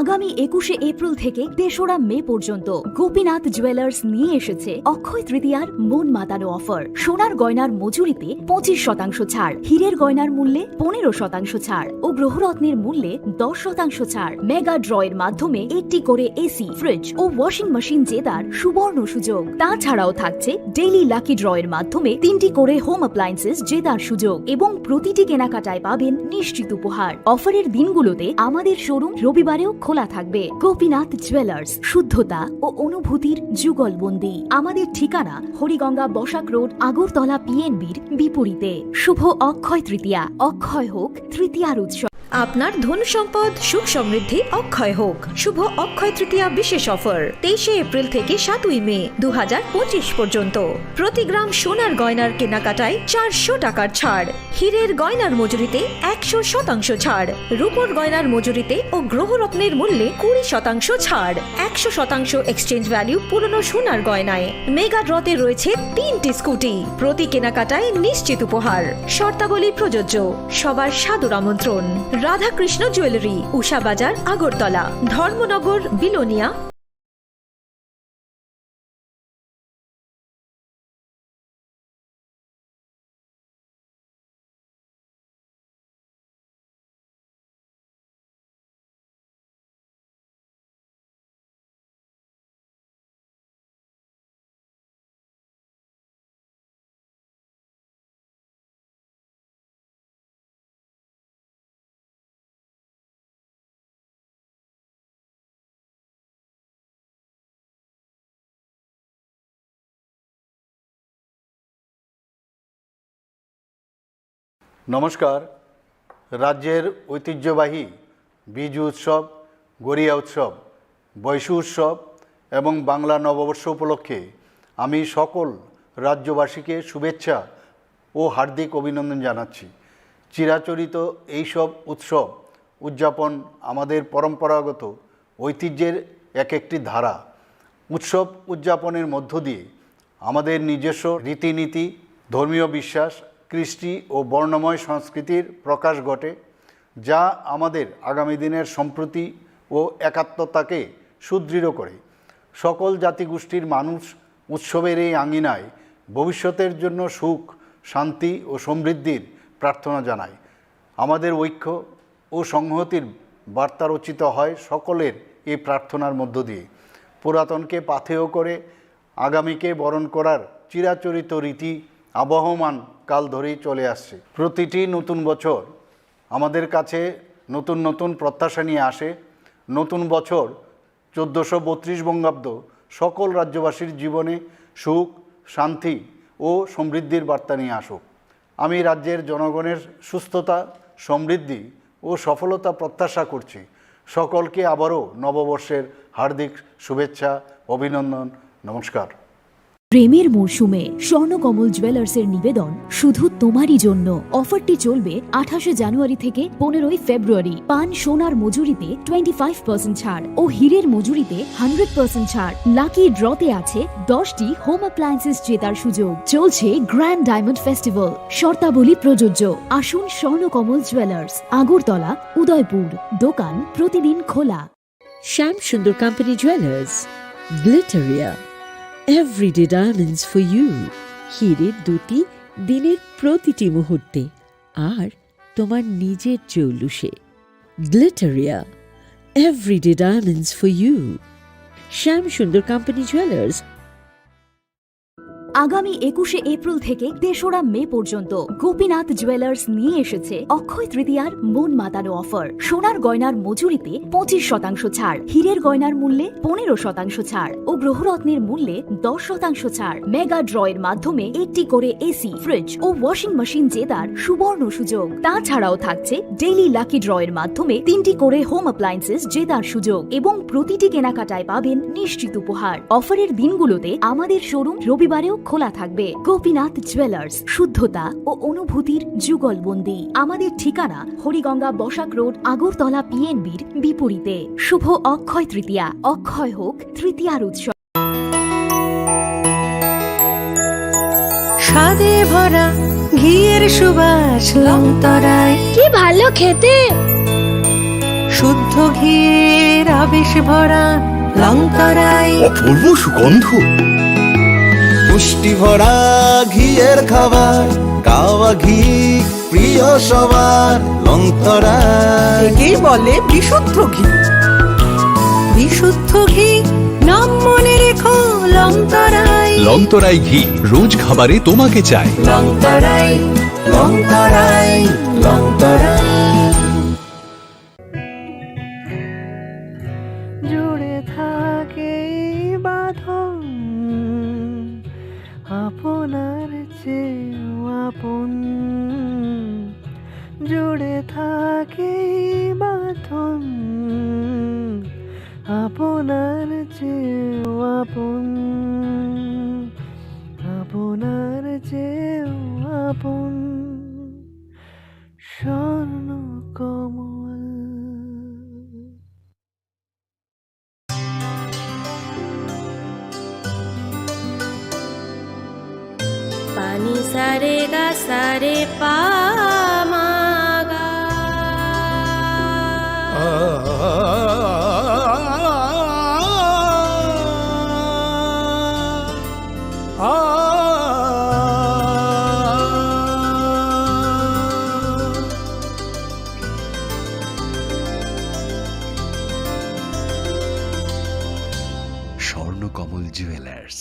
আগামী একুশে এপ্রিল থেকে তেসরা মে পর্যন্ত গোপীনাথ জুয়েলার্স নিয়ে এসেছে অক্ষয় তৃতীয়ার মন মাতানো অফার। সোনার গয়নার মজুরিতে পঁচিশ শতাংশ ছাড়, হীরের গয়নার মূল্যে পনেরো শতাংশ ছাড় ও গ্রহরত্নের মূল্যে দশ শতাংশ ছাড়। মেগা ড্রয়ের মাধ্যমে একটি করে এসি, ফ্রিজ ও ওয়াশিং মেশিন জেতার সুবর্ণ সুযোগ। তাছাড়াও থাকছে ডেইলি লাকি ড্রয়ের মাধ্যমে তিনটি করে হোম অ্যাপ্লায়েন্সেস জেতার সুযোগ এবং প্রতিটি কেনাকাটায় পাবেন নিশ্চিত উপহার। অফারের দিনগুলোতে আমাদের শোরুম রবিবারেও খোলা থাকবে গোপীনাথ জুয়েলার্স, শুদ্ধতা ও অনুভূতির যুগলবন্দি। আমাদের ঠিকানা হরিগঙ্গা বসাক রোড, আগরতলা পিএনবির বিপরীতে। শুভ অক্ষয় তৃতীয়া, অক্ষয় হোক তৃতীয়ার উৎসব। আপনার ধন সম্পদ সুখ সমৃদ্ধি অক্ষয় হোক। শুভ অক্ষয় তৃতীয়া বিশেষ অফার, তেইশে এপ্রিল থেকে সাতই মে দু হাজার পঁচিশ পর্যন্ত। প্রতি গ্রাম সোনার গয়নার কেনাকাটায় চারশো টাকার ছাড়, হীরের গয়নার মজুরিতে একশো শতাংশ ছাড়, রূপোর গয়নার মজুরিতে ও গ্রহরত্নের মূল্যে কুড়ি শতাংশ ছাড়, একশো শতাংশ এক্সচেঞ্জ ভ্যালু পুরনো সোনার গয়নায়। মেগা ড্রতে রয়েছে তিনটি স্কুটি, প্রতি কেনাকাটায় নিশ্চিত উপহার। শর্তাবলী প্রযোজ্য। সবার সাদর আমন্ত্রণ। রাধাকৃষ্ণ জুয়েলারি, উষা বাজার, আগরতলা, ধর্মনগর, বিলোনিয়া। নমস্কার। রাজ্যের ঐতিহ্যবাহী বিজু উৎসব, গরিয়া উৎসব, বৈশু উৎসব এবং বাংলা নববর্ষ উপলক্ষে আমি সকল রাজ্যবাসীকে শুভেচ্ছা ও হার্দিক অভিনন্দন জানাচ্ছি। চিরাচরিত এইসব উৎসব উদযাপন আমাদের পরম্পরাগত ঐতিহ্যের এক একটি ধারা। উৎসব উদযাপনের মধ্য দিয়ে আমাদের নিজস্ব রীতিনীতি, ধর্মীয় বিশ্বাস, কৃষ্টি ও বর্ণময় সংস্কৃতির প্রকাশ ঘটে, যা আমাদের আগামী দিনের সম্প্রীতি ও একাত্মতাকে সুদৃঢ় করে। সকল জাতিগোষ্ঠীর মানুষ উৎসবের এই আঙিনায় ভবিষ্যতের জন্য সুখ, শান্তি ও সমৃদ্ধির প্রার্থনা জানায়। আমাদের ঐক্য ও সংহতির বার্তা রচিত হয় সকলের এই প্রার্থনার মধ্য দিয়ে। পুরাতনকে পাথেয় করে আগামীকে বরণ করার চিরাচরিত রীতি আবহমান কাল ধরেই চলে আসছে। প্রতিটি নতুন বছর আমাদের কাছে নতুন নতুন প্রত্যাশা নিয়ে আসে। নতুন বছর চোদ্দোশো বত্রিশ বঙ্গাব্দ সকল রাজ্যবাসীর জীবনে সুখ, শান্তি ও সমৃদ্ধির বার্তা নিয়ে আসুক। আমি রাজ্যের জনগণের সুস্থতা, সমৃদ্ধি ও সফলতা প্রত্যাশা করছি। সকলকে আবারও নববর্ষের হার্দিক শুভেচ্ছা, অভিনন্দন, নমস্কার। প্রেমের মরশুমে স্বর্ণকমল জুয়েলার্সের নিবেদন শুধু তোমারই জন্য। অফারটি চলবে আঠাশে জানুয়ারি থেকে পনেরোই ফেব্রুয়ারি। পান সোনার মজুরিতে টোয়েন্টি ফাইভ পার্সেন্ট ছাড় ও হীরের মজুরিতে হান্ড্রেড পার্সেন্ট ছাড়। লাকি ড্রতে আছে দশটি হোম অ্যাপ্লায়েন্সেস জেতার সুযোগ। চলছে গ্র্যান্ড ডায়মন্ড ফেস্টিভ্যাল। শর্তাবলী প্রযোজ্য। আসুন স্বর্ণকমল জুয়েলার্স, আগরতলা, উদয়পুর। দোকান প্রতিদিন খোলা। Shyam Sundar company jewellers, Glitteria, everyday diamonds for you. হীরের দুটি দিনের প্রতিটি মুহূর্তে আর তোমার নিজের জৌলুসে। Glitteria, everyday diamonds for you. Shyam Sundar company jewellers. আগামী একুশে এপ্রিল থেকে তেসরা মে পর্যন্ত গোপীনাথ জুয়েলার্স নিয়ে এসেছে অক্ষয় তৃতীয়ার মন মাতানো অফার। সোনার গয়নার মজুরিতে পঁচিশ শতাংশ ছাড়, হীরের গয়নার মূল্যে পনেরো শতাংশ ছাড় ও গ্রহরত্নের মূল্যে দশ শতাংশ ছাড়। মেগা ড্রয়ের মাধ্যমে একটি করে এসি, ফ্রিজ ও ওয়াশিং মেশিন জেতার সুবর্ণ সুযোগ। তাছাড়াও থাকছে ডেইলি লাকি ড্রয়ের মাধ্যমে তিনটি করে হোম অ্যাপ্লায়েন্সেস জেতার সুযোগ এবং প্রতিটি কেনাকাটায় পাবেন নিশ্চিত উপহার। অফারের দিনগুলোতে আমাদের শোরুম রবিবারেও খোলা থাকবে। গোপীনাথ জুয়েলার্স, শুদ্ধতা ও অনুভূতির যুগলবন্দি। আমাদের ঠিকানা হরিগঙ্গা বসাক রোড, আগরতলা পিএনবির বিপরীতে। শুভ অক্ষয় তৃতীয়া, অক্ষয় হোক তৃতীয়ার উৎসব। স্বাদে ভরা ঘিয়ের সুবাস লংতরায়। কি ভালো খেতে! শুদ্ধ ঘিয়ের আবেশ ভরা লংতরায়। অপূর্ব সুগন্ধ। পুষ্টি ভরা ঘিয়ের খাবার, কাওয়া ঘি প্রিয় সবার লংতরায়। একেই বলে বিশুদ্ধ ঘি। বিশুদ্ধ ঘি, নাম মনে রেখো লংতরায়। লংতরায় ঘি, রোজ খাবারে তোমাকে চাই। লংতরায়, লংতরায়, লংতরায়। জুড়ে থাকে বাঁধন আপনার চেয়েও আপন, আপনার চেয়েও আপন Swarna Kamal. Pani sa re ga sa re pa ma ga. Swarnakamal jewellers,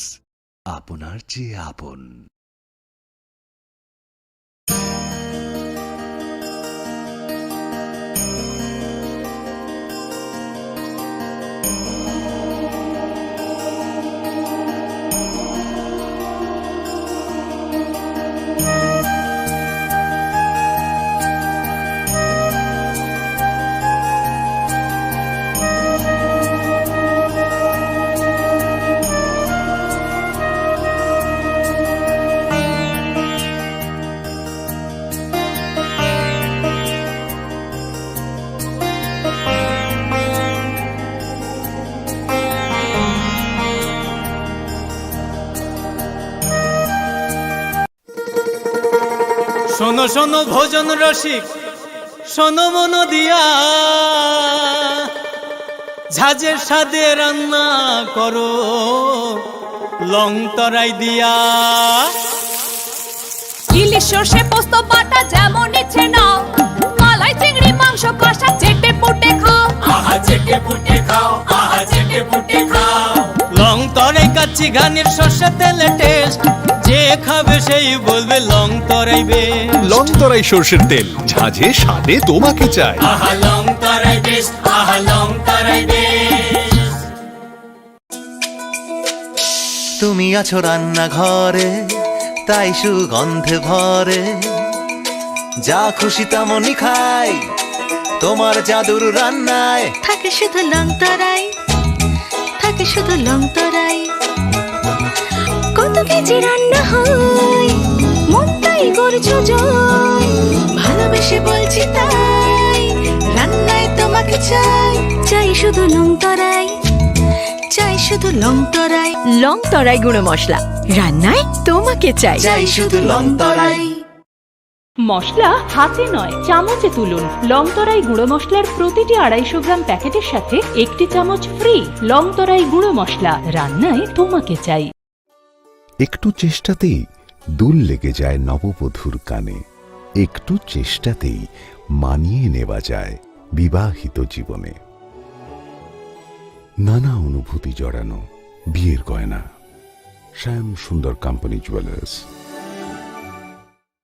আপনার চেয়ে আপন। শোনো শোনো ভোজন রসিক, শোনো মন দিয়া, ঝাঁঝের স্বাদে রান্না করো লং তরাই দিয়া। ইলিশ সর্ষে পোস্ত বাটা যেমন ইচ্ছে নাও, মালাই চিংড়ি মাংস কষা চেটে পুটে খাও। আহা চেটে পুটে খাও, আহা চেটে পুটে খাও। লং তরাই কাচ্চি ঘানির সর্ষে তেলে টেস্ট, যে খাবে সেই বলবে লং তরাই বেস্ট। লং তরাই সর্ষের তেল, ঝাঁঝে স্বাদে তোমাকে চাই। আহা লং তরাই বেস্ট, আহা লং তরাই বেস্ট। তুমি আছো রান্নাঘরে, তাই সুগন্ধে ভরে। যা খুশি তেমনই খাই, তোমার জাদুর রান্নায়। থাকে শুধু লং তরাই, থাকে শুধু লং তরাই। কত কেজি রান্না হয়, মনটাই করছো জয়। ভালোবেসে বলছি তাই, রান্নায় তোমাকে চাই। চাই শুধু লং তরাই, চাই শুধু লং তরাই। লং তরাই গুঁড়ো মশলা, রান্নায় তোমাকে চাই। চাই শুধু লং তরাই। মশলা হাতে নয়, চামচে তুলুন। লং তরাই গুঁড়ো মশলার প্রতিটি আড়াইশো গ্রাম প্যাকেটের সাথে একটি চামচ ফ্রি। লং তরাই গুঁড়ো মশলা, রান্নায় তোমাকে চাই। একটু চেষ্টাতেই দুল লেগে যায় নববধূর কানে। একটু চেষ্টাতেই মানিয়ে নেওয়া যায় বিবাহিত জীবনে। নানা অনুভূতি জড়ানো বিয়ের গয়না। শ্যাম সুন্দর কোম্পানি জুয়েলার্স।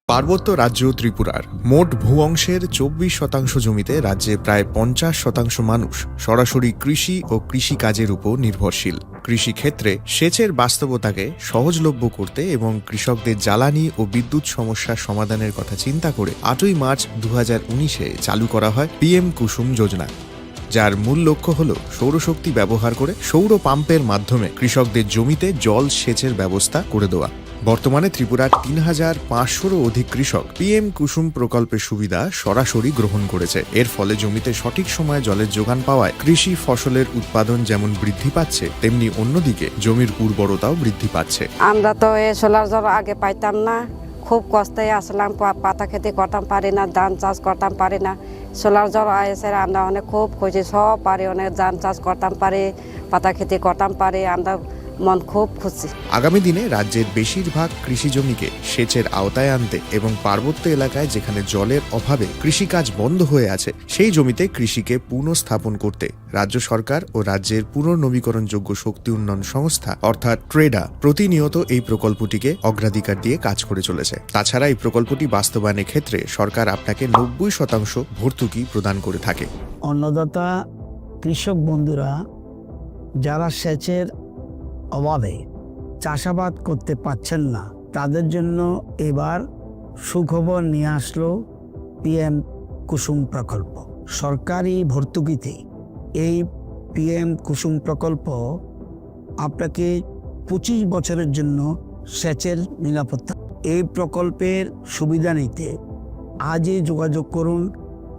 পার্বত্য রাজ্য ত্রিপুরার মোট ভূ অংশের চব্বিশ শতাংশ জমিতে রাজ্যে প্রায় পঞ্চাশ শতাংশ মানুষ সরাসরি কৃষি ও কৃষি কাজের উপর নির্ভরশীল। কৃষি ক্ষেত্রে সেচের বাস্তবতাকে সহজলভ্য করতে এবং কৃষকদের জ্বালানি ও বিদ্যুৎ সমস্যা সমাধানের কথা চিন্তা করে আটই মার্চ দু হাজার উনিশে চালু করা হয় পিএম কুসুম যোজনা, যার মূল লক্ষ্য হল সৌরশক্তি ব্যবহার করে সৌর পাম্পের মাধ্যমে কৃষকদের জমিতে জল সেচের ব্যবস্থা করে দেওয়া। বর্তমানে ত্রিপুরার তিন হাজার পাঁচশোরও অধিক কৃষক পিএম কুসুম প্রকল্পের সুবিধা সরাসরি গ্রহণ করেছে। এর ফলে জমিতে সঠিক সময়ে জলের যোগান পাওয়ায় কৃষি ফসলের উৎপাদন যেমন বৃদ্ধি পাচ্ছে, তেমনি অন্যদিকে জমির উর্বরতাও বৃদ্ধি পাচ্ছে। আমরা তো এই সোলার জল আগে পাইতাম না, খুব কষ্টে আসলাম, পা-, পাতা খেতে করতাম পারি না, ধান চাষ করতাম পারি না। সোলার জল আইসে আমরা অনেক খুব খুশি, সব পারি অনেক ধান চাষ করতাম পারি, পাতা খেতে করতাম পারি, আমরা মন খুব খুশি। আগামী দিনে রাজ্যের বেশিরভাগ কৃষি জমিকে সেচের আওতায় আনতে এবং পার্বত্য এলাকায় যেখানে জলের অভাবে কৃষিকাজ বন্ধ হয়ে আছে, সেই জমিতে কৃষিকে পুনঃস্থাপন করতে রাজ্য সরকার ও রাজ্যের পুনর্নবীকরণযোগ্য শক্তি উন্নয়ন সংস্থা অর্থাৎ ট্রেডা প্রতিনিয়ত এই প্রকল্পটিকে অগ্রাধিকার দিয়ে কাজ করে চলেছে। তাছাড়া এই প্রকল্পটি বাস্তবায়নের ক্ষেত্রে সরকার আপনাকে নব্বই শতাংশ ভর্তুকি প্রদান করে থাকে। অন্নদাতা কৃষক বন্ধুরা যারা সেচের অভাবে চাষাবাদ করতে পারছেন না, তাদের জন্য এবার সুখবর নিয়ে আসলো পিএম কুসুম প্রকল্প। সরকারি ভর্তুকিতে এই পিএম কুসুম প্রকল্প আপনাকে পঁচিশ বছরের জন্য সেচের নিরাপত্তা। এই প্রকল্পের সুবিধা নিতে আজই যোগাযোগ করুন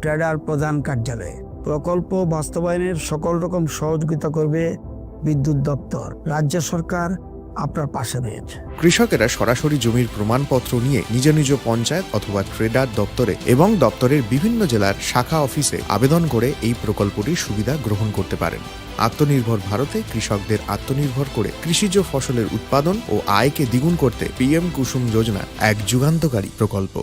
ট্রেডার প্রধান কার্যালয়ে। প্রকল্প বাস্তবায়নের সকল রকম সহযোগিতা করবে বিদ্যুৎ দপ্তর। রাজ্য সরকার আপনার পাশে রয়েছে। কৃষকেরা সরাসরি জমির প্রমাণপত্র নিয়ে নিজ নিজ পঞ্চায়েত অথবা ট্রেডার দপ্তরে এবং দপ্তরের বিভিন্ন জেলার শাখা অফিসে আবেদন করে এই প্রকল্পটির সুবিধা গ্রহণ করতে পারেন। আত্মনির্ভর ভারতে কৃষকদের আত্মনির্ভর করে কৃষিজ ফসলের উৎপাদন ও আয়কে দ্বিগুণ করতে পিএম কুসুম যোজনা এক যুগান্তকারী প্রকল্প।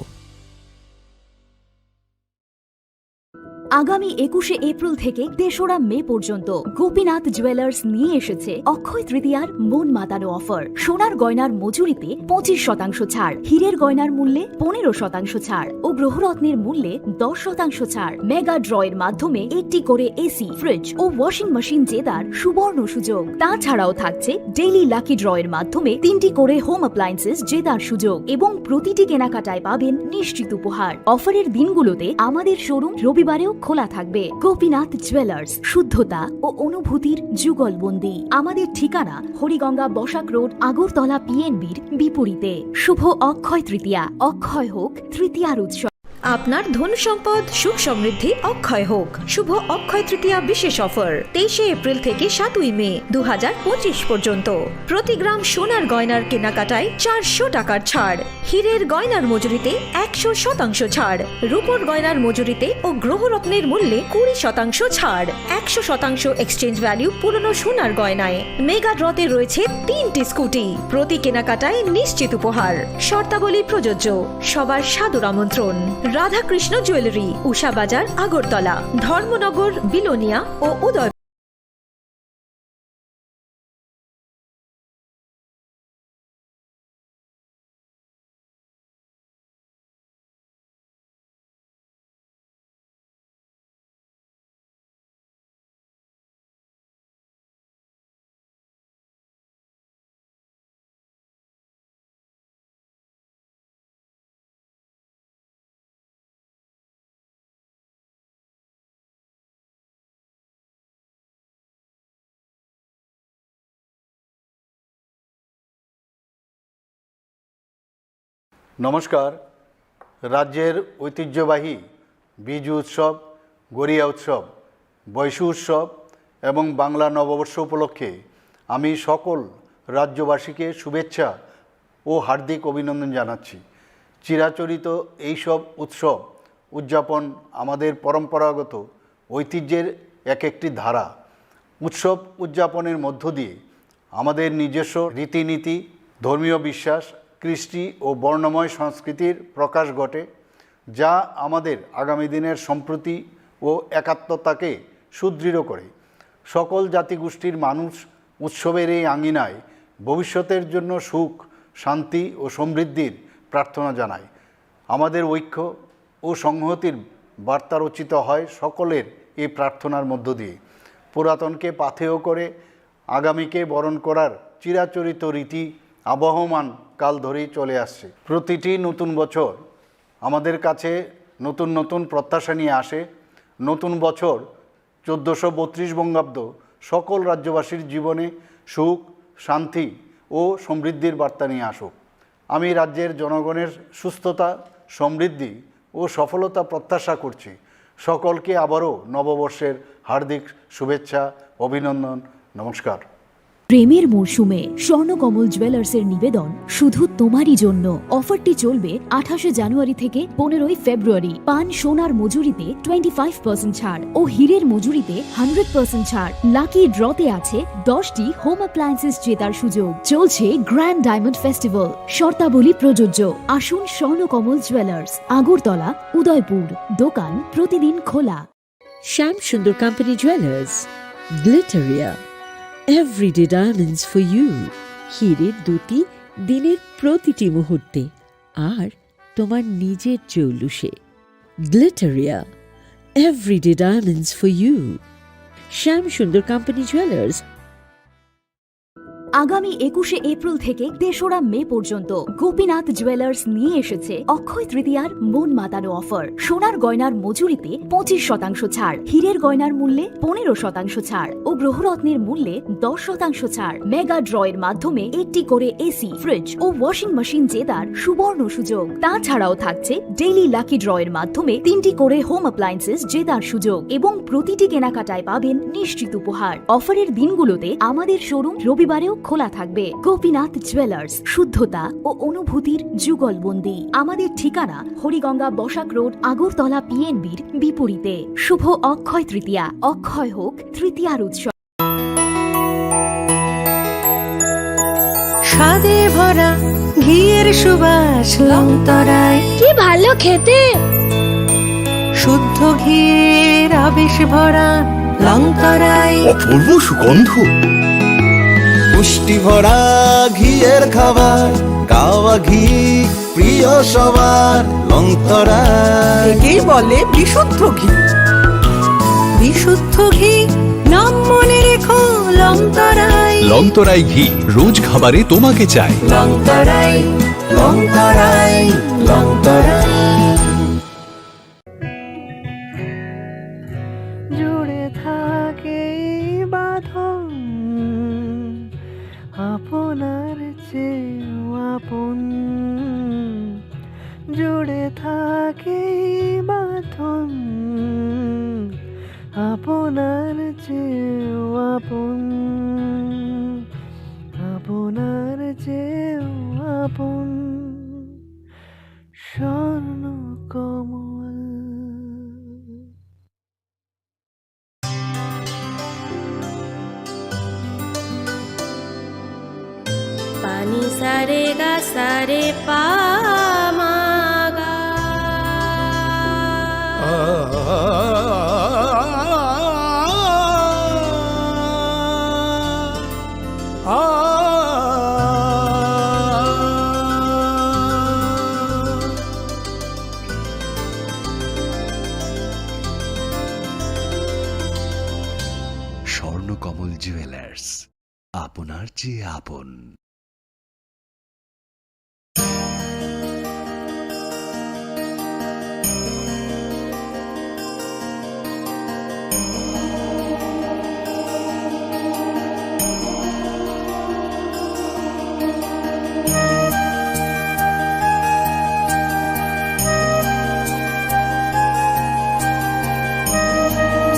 আগামী একুশে এপ্রিল থেকে তেসরা মে পর্যন্ত গোপীনাথ জুয়েলার্স নিয়ে এসেছে অক্ষয় তৃতীয়ার মন মাতানো অফার। সোনার গয়নার মজুরিতে পঁচিশ শতাংশ ছাড়, হীরের গয়নার মূল্যে পনেরো শতাংশ ছাড় ও গ্রহরত্নের মূল্যে দশ শতাংশ ছাড়। মেগা ড্র এর মাধ্যমে একটি করে এসি, ফ্রিজ ও ওয়াশিং মেশিন জেতার সুবর্ণ সুযোগ। তাছাড়াও থাকছে ডেইলি লাকি ড্র এর মাধ্যমে তিনটি করে হোম অ্যাপ্লায়েন্সেস জেতার সুযোগ এবং প্রতিটি কেনাকাটায় পাবেন নিশ্চিত উপহার। অফারের দিনগুলোতে আমাদের শোরুম রবিবারেও খোলা থাকবে। গোপীনাথ জুয়েলার্স, শুদ্ধতা ও অনুভূতির যুগলবন্দি। আমাদের ঠিকানা হরিগঙ্গা বসাক রোড, আগরতলা পিএনবির বিপরীতে। শুভ অক্ষয় তৃতীয়া, অক্ষয় হোক তৃতীয়ার উৎসব। আপনার ধন সম্পদ সুখ সমৃদ্ধি অক্ষয় হোক। শুভ অক্ষয় তৃতীয়া বিশেষ অফার, তেইশে এপ্রিল থেকে সাতই মে দু পর্যন্ত। প্রতি গ্রাম সোনার গয়নার কেনাকাটায় চারশো টাকার ছাড়, হীরের গয়নার মজুরিতে একশো শতাংশ ছাড়, রূপোর গয়নার মজুরিতে ও গ্রহরত্নের মূল্যে কুড়ি শতাংশ ছাড়, একশো শতাংশ এক্সচেঞ্জ ভ্যালু পুরনো সোনার গয়নায়। মেগা ড্রতে রয়েছে তিনটি স্কুটি, প্রতি কেনাকাটায় নিশ্চিত উপহার। শর্তাবলী প্রযোজ্য। সবার সাদর আমন্ত্রণ। রাধাকৃষ্ণ জুয়েলারি, উষা বাজার, আগরতলা, ধর্মনগর, বিলোনিয়া ও উদয় নমস্কার। রাজ্যের ঐতিহ্যবাহী বিজু উৎসব, গড়িয়া উৎসব, বৈশু উৎসব এবং বাংলা নববর্ষ উপলক্ষে আমি সকল রাজ্যবাসীকে শুভেচ্ছা ও হার্দিক অভিনন্দন জানাচ্ছি। চিরাচরিত এইসব উৎসব উদযাপন আমাদের পরম্পরাগত ঐতিহ্যের এক একটি ধারা। উৎসব উদযাপনের মধ্য দিয়ে আমাদের নিজস্ব রীতিনীতি, ধর্মীয় বিশ্বাস, কৃষ্টি ও বর্ণময় সংস্কৃতির প্রকাশ ঘটে, যা আমাদের আগামী দিনের সম্প্রীতি ও একাত্মতাকে সুদৃঢ় করে। সকল জাতিগোষ্ঠীর মানুষ উৎসবের এই আঙিনায় ভবিষ্যতের জন্য সুখ, শান্তি ও সমৃদ্ধির প্রার্থনা জানায়। আমাদের ঐক্য ও সংহতির বার্তা রচিত হয় সকলের এই প্রার্থনার মধ্য দিয়ে। পুরাতনকে পাথেয় করে আগামীকে বরণ করার চিরাচরিত রীতি আবহমান কাল ধরেই চলে আসছে। প্রতিটি নতুন বছর আমাদের কাছে নতুন নতুন প্রত্যাশা নিয়ে আসে। নতুন বছর চোদ্দোশো বত্রিশ বঙ্গাব্দ সকল রাজ্যবাসীর জীবনে সুখ, শান্তি ও সমৃদ্ধির বার্তা নিয়ে আসুক। আমি রাজ্যের জনগণের সুস্থতা, সমৃদ্ধি ও সফলতা প্রত্যাশা করছি। সকলকে আবারও নববর্ষের হার্দিক শুভেচ্ছা, অভিনন্দন। নমস্কার। প্রেমের মরশুমে স্বর্ণকমল জুয়েলার্সের নিবেদন শুধু তোমারই জন্য। অফারটি চলবে আঠাশে জানুয়ারি থেকে পনেরোই ফেব্রুয়ারি। পান সোনার মজুরিতে টোয়েন্টি ফাইভ পার্সেন্ট ছাড় ও হীরের মজুরিতে হান্ড্রেড পার্সেন্ট ছাড়। লাকি ড্রতে আছে দশটি হোম অ্যাপ্লায়েন্সেস জেতার সুযোগ। চলছে গ্র্যান্ড ডায়মন্ড ফেস্টিভ্যাল, শর্তাবলী প্রযোজ্য। আসুন স্বর্ণকমল জুয়েলার্স, আগরতলা, উদয়পুর। দোকান প্রতিদিন খোলা। Shyam Sundar company jewellers, Glitteria, everyday diamonds for you. হীরের দুটি দিনের প্রতিটি মুহূর্তে আর তোমার নিজের চৌলুসে। Glitteria, everyday diamonds for you. Shyam Sundar company jewellers. আগামী একুশে এপ্রিল থেকে তেসরা মে পর্যন্ত গোপীনাথ জুয়েলার্স নিয়ে এসেছে অক্ষয় তৃতীয়ার মন মাতানো অফার। সোনার গয়নার মজুরিতে পঁচিশ শতাংশ ছাড়, হীরের গয়নার মূল্যে পনেরো শতাংশ ছাড় ও গ্রহরত্নের মূল্যে দশ শতাংশ ছাড়। মেগা ড্রয়ের মাধ্যমে একটি করে এসি, ফ্রিজ ও ওয়াশিং মেশিন জেতার সুবর্ণ সুযোগ। তাছাড়াও থাকছে ডেইলি লাকি ড্রয়ের মাধ্যমে তিনটি করে হোম অ্যাপ্লায়েন্সেস জেতার সুযোগ এবং প্রতিটি কেনাকাটায় পাবেন নিশ্চিত উপহার। অফারের দিনগুলোতে আমাদের শোরুম রবিবারেও খোলা থাকবে। গোপীনাথ জুয়েলার্স, শুদ্ধতা ও অনুভূতির যুগলবন্দি। আমাদের ঠিকানা হরিগঙ্গা বসাক রোড, আগরতলা পিএনবির বিপরীতে। শুভ অক্ষয় তৃতীয়া, অক্ষয় হোক তৃতীয়ার উৎসব। স্বাদে ভরা ঘিয়ের সুবাস লংতরাই। কি ভালো খেতে! শুদ্ধ ঘিয়ের আবেশ ভরা লংতরাই। অপূর্ব সুগন্ধ। পুষ্টি ভরা ঘিয়ের খাবার, গাওয়া ঘি প্রিয় সবার, লংতরাই। একেই বলে বিশুদ্ধ ঘি। বিশুদ্ধ ঘি, নাম মনে রেখো লংতরাই। লংতরাই ঘি, রোজ খাবারে তোমাকে চাই। লংতরাই, লংতরাই, লংতরাই। জুড়ে থাকে এই বাঁধন আপনার চেয়েও আপন। জুড়ে থাকে এই বাঁধন আপনার চেয়েও আপন, আপনার চেয়েও আপন। Swarna Kamal. Pani sa re ga sa re pa ma ga. Swarnakamal jewellers, আপনার চেয়ে আপন।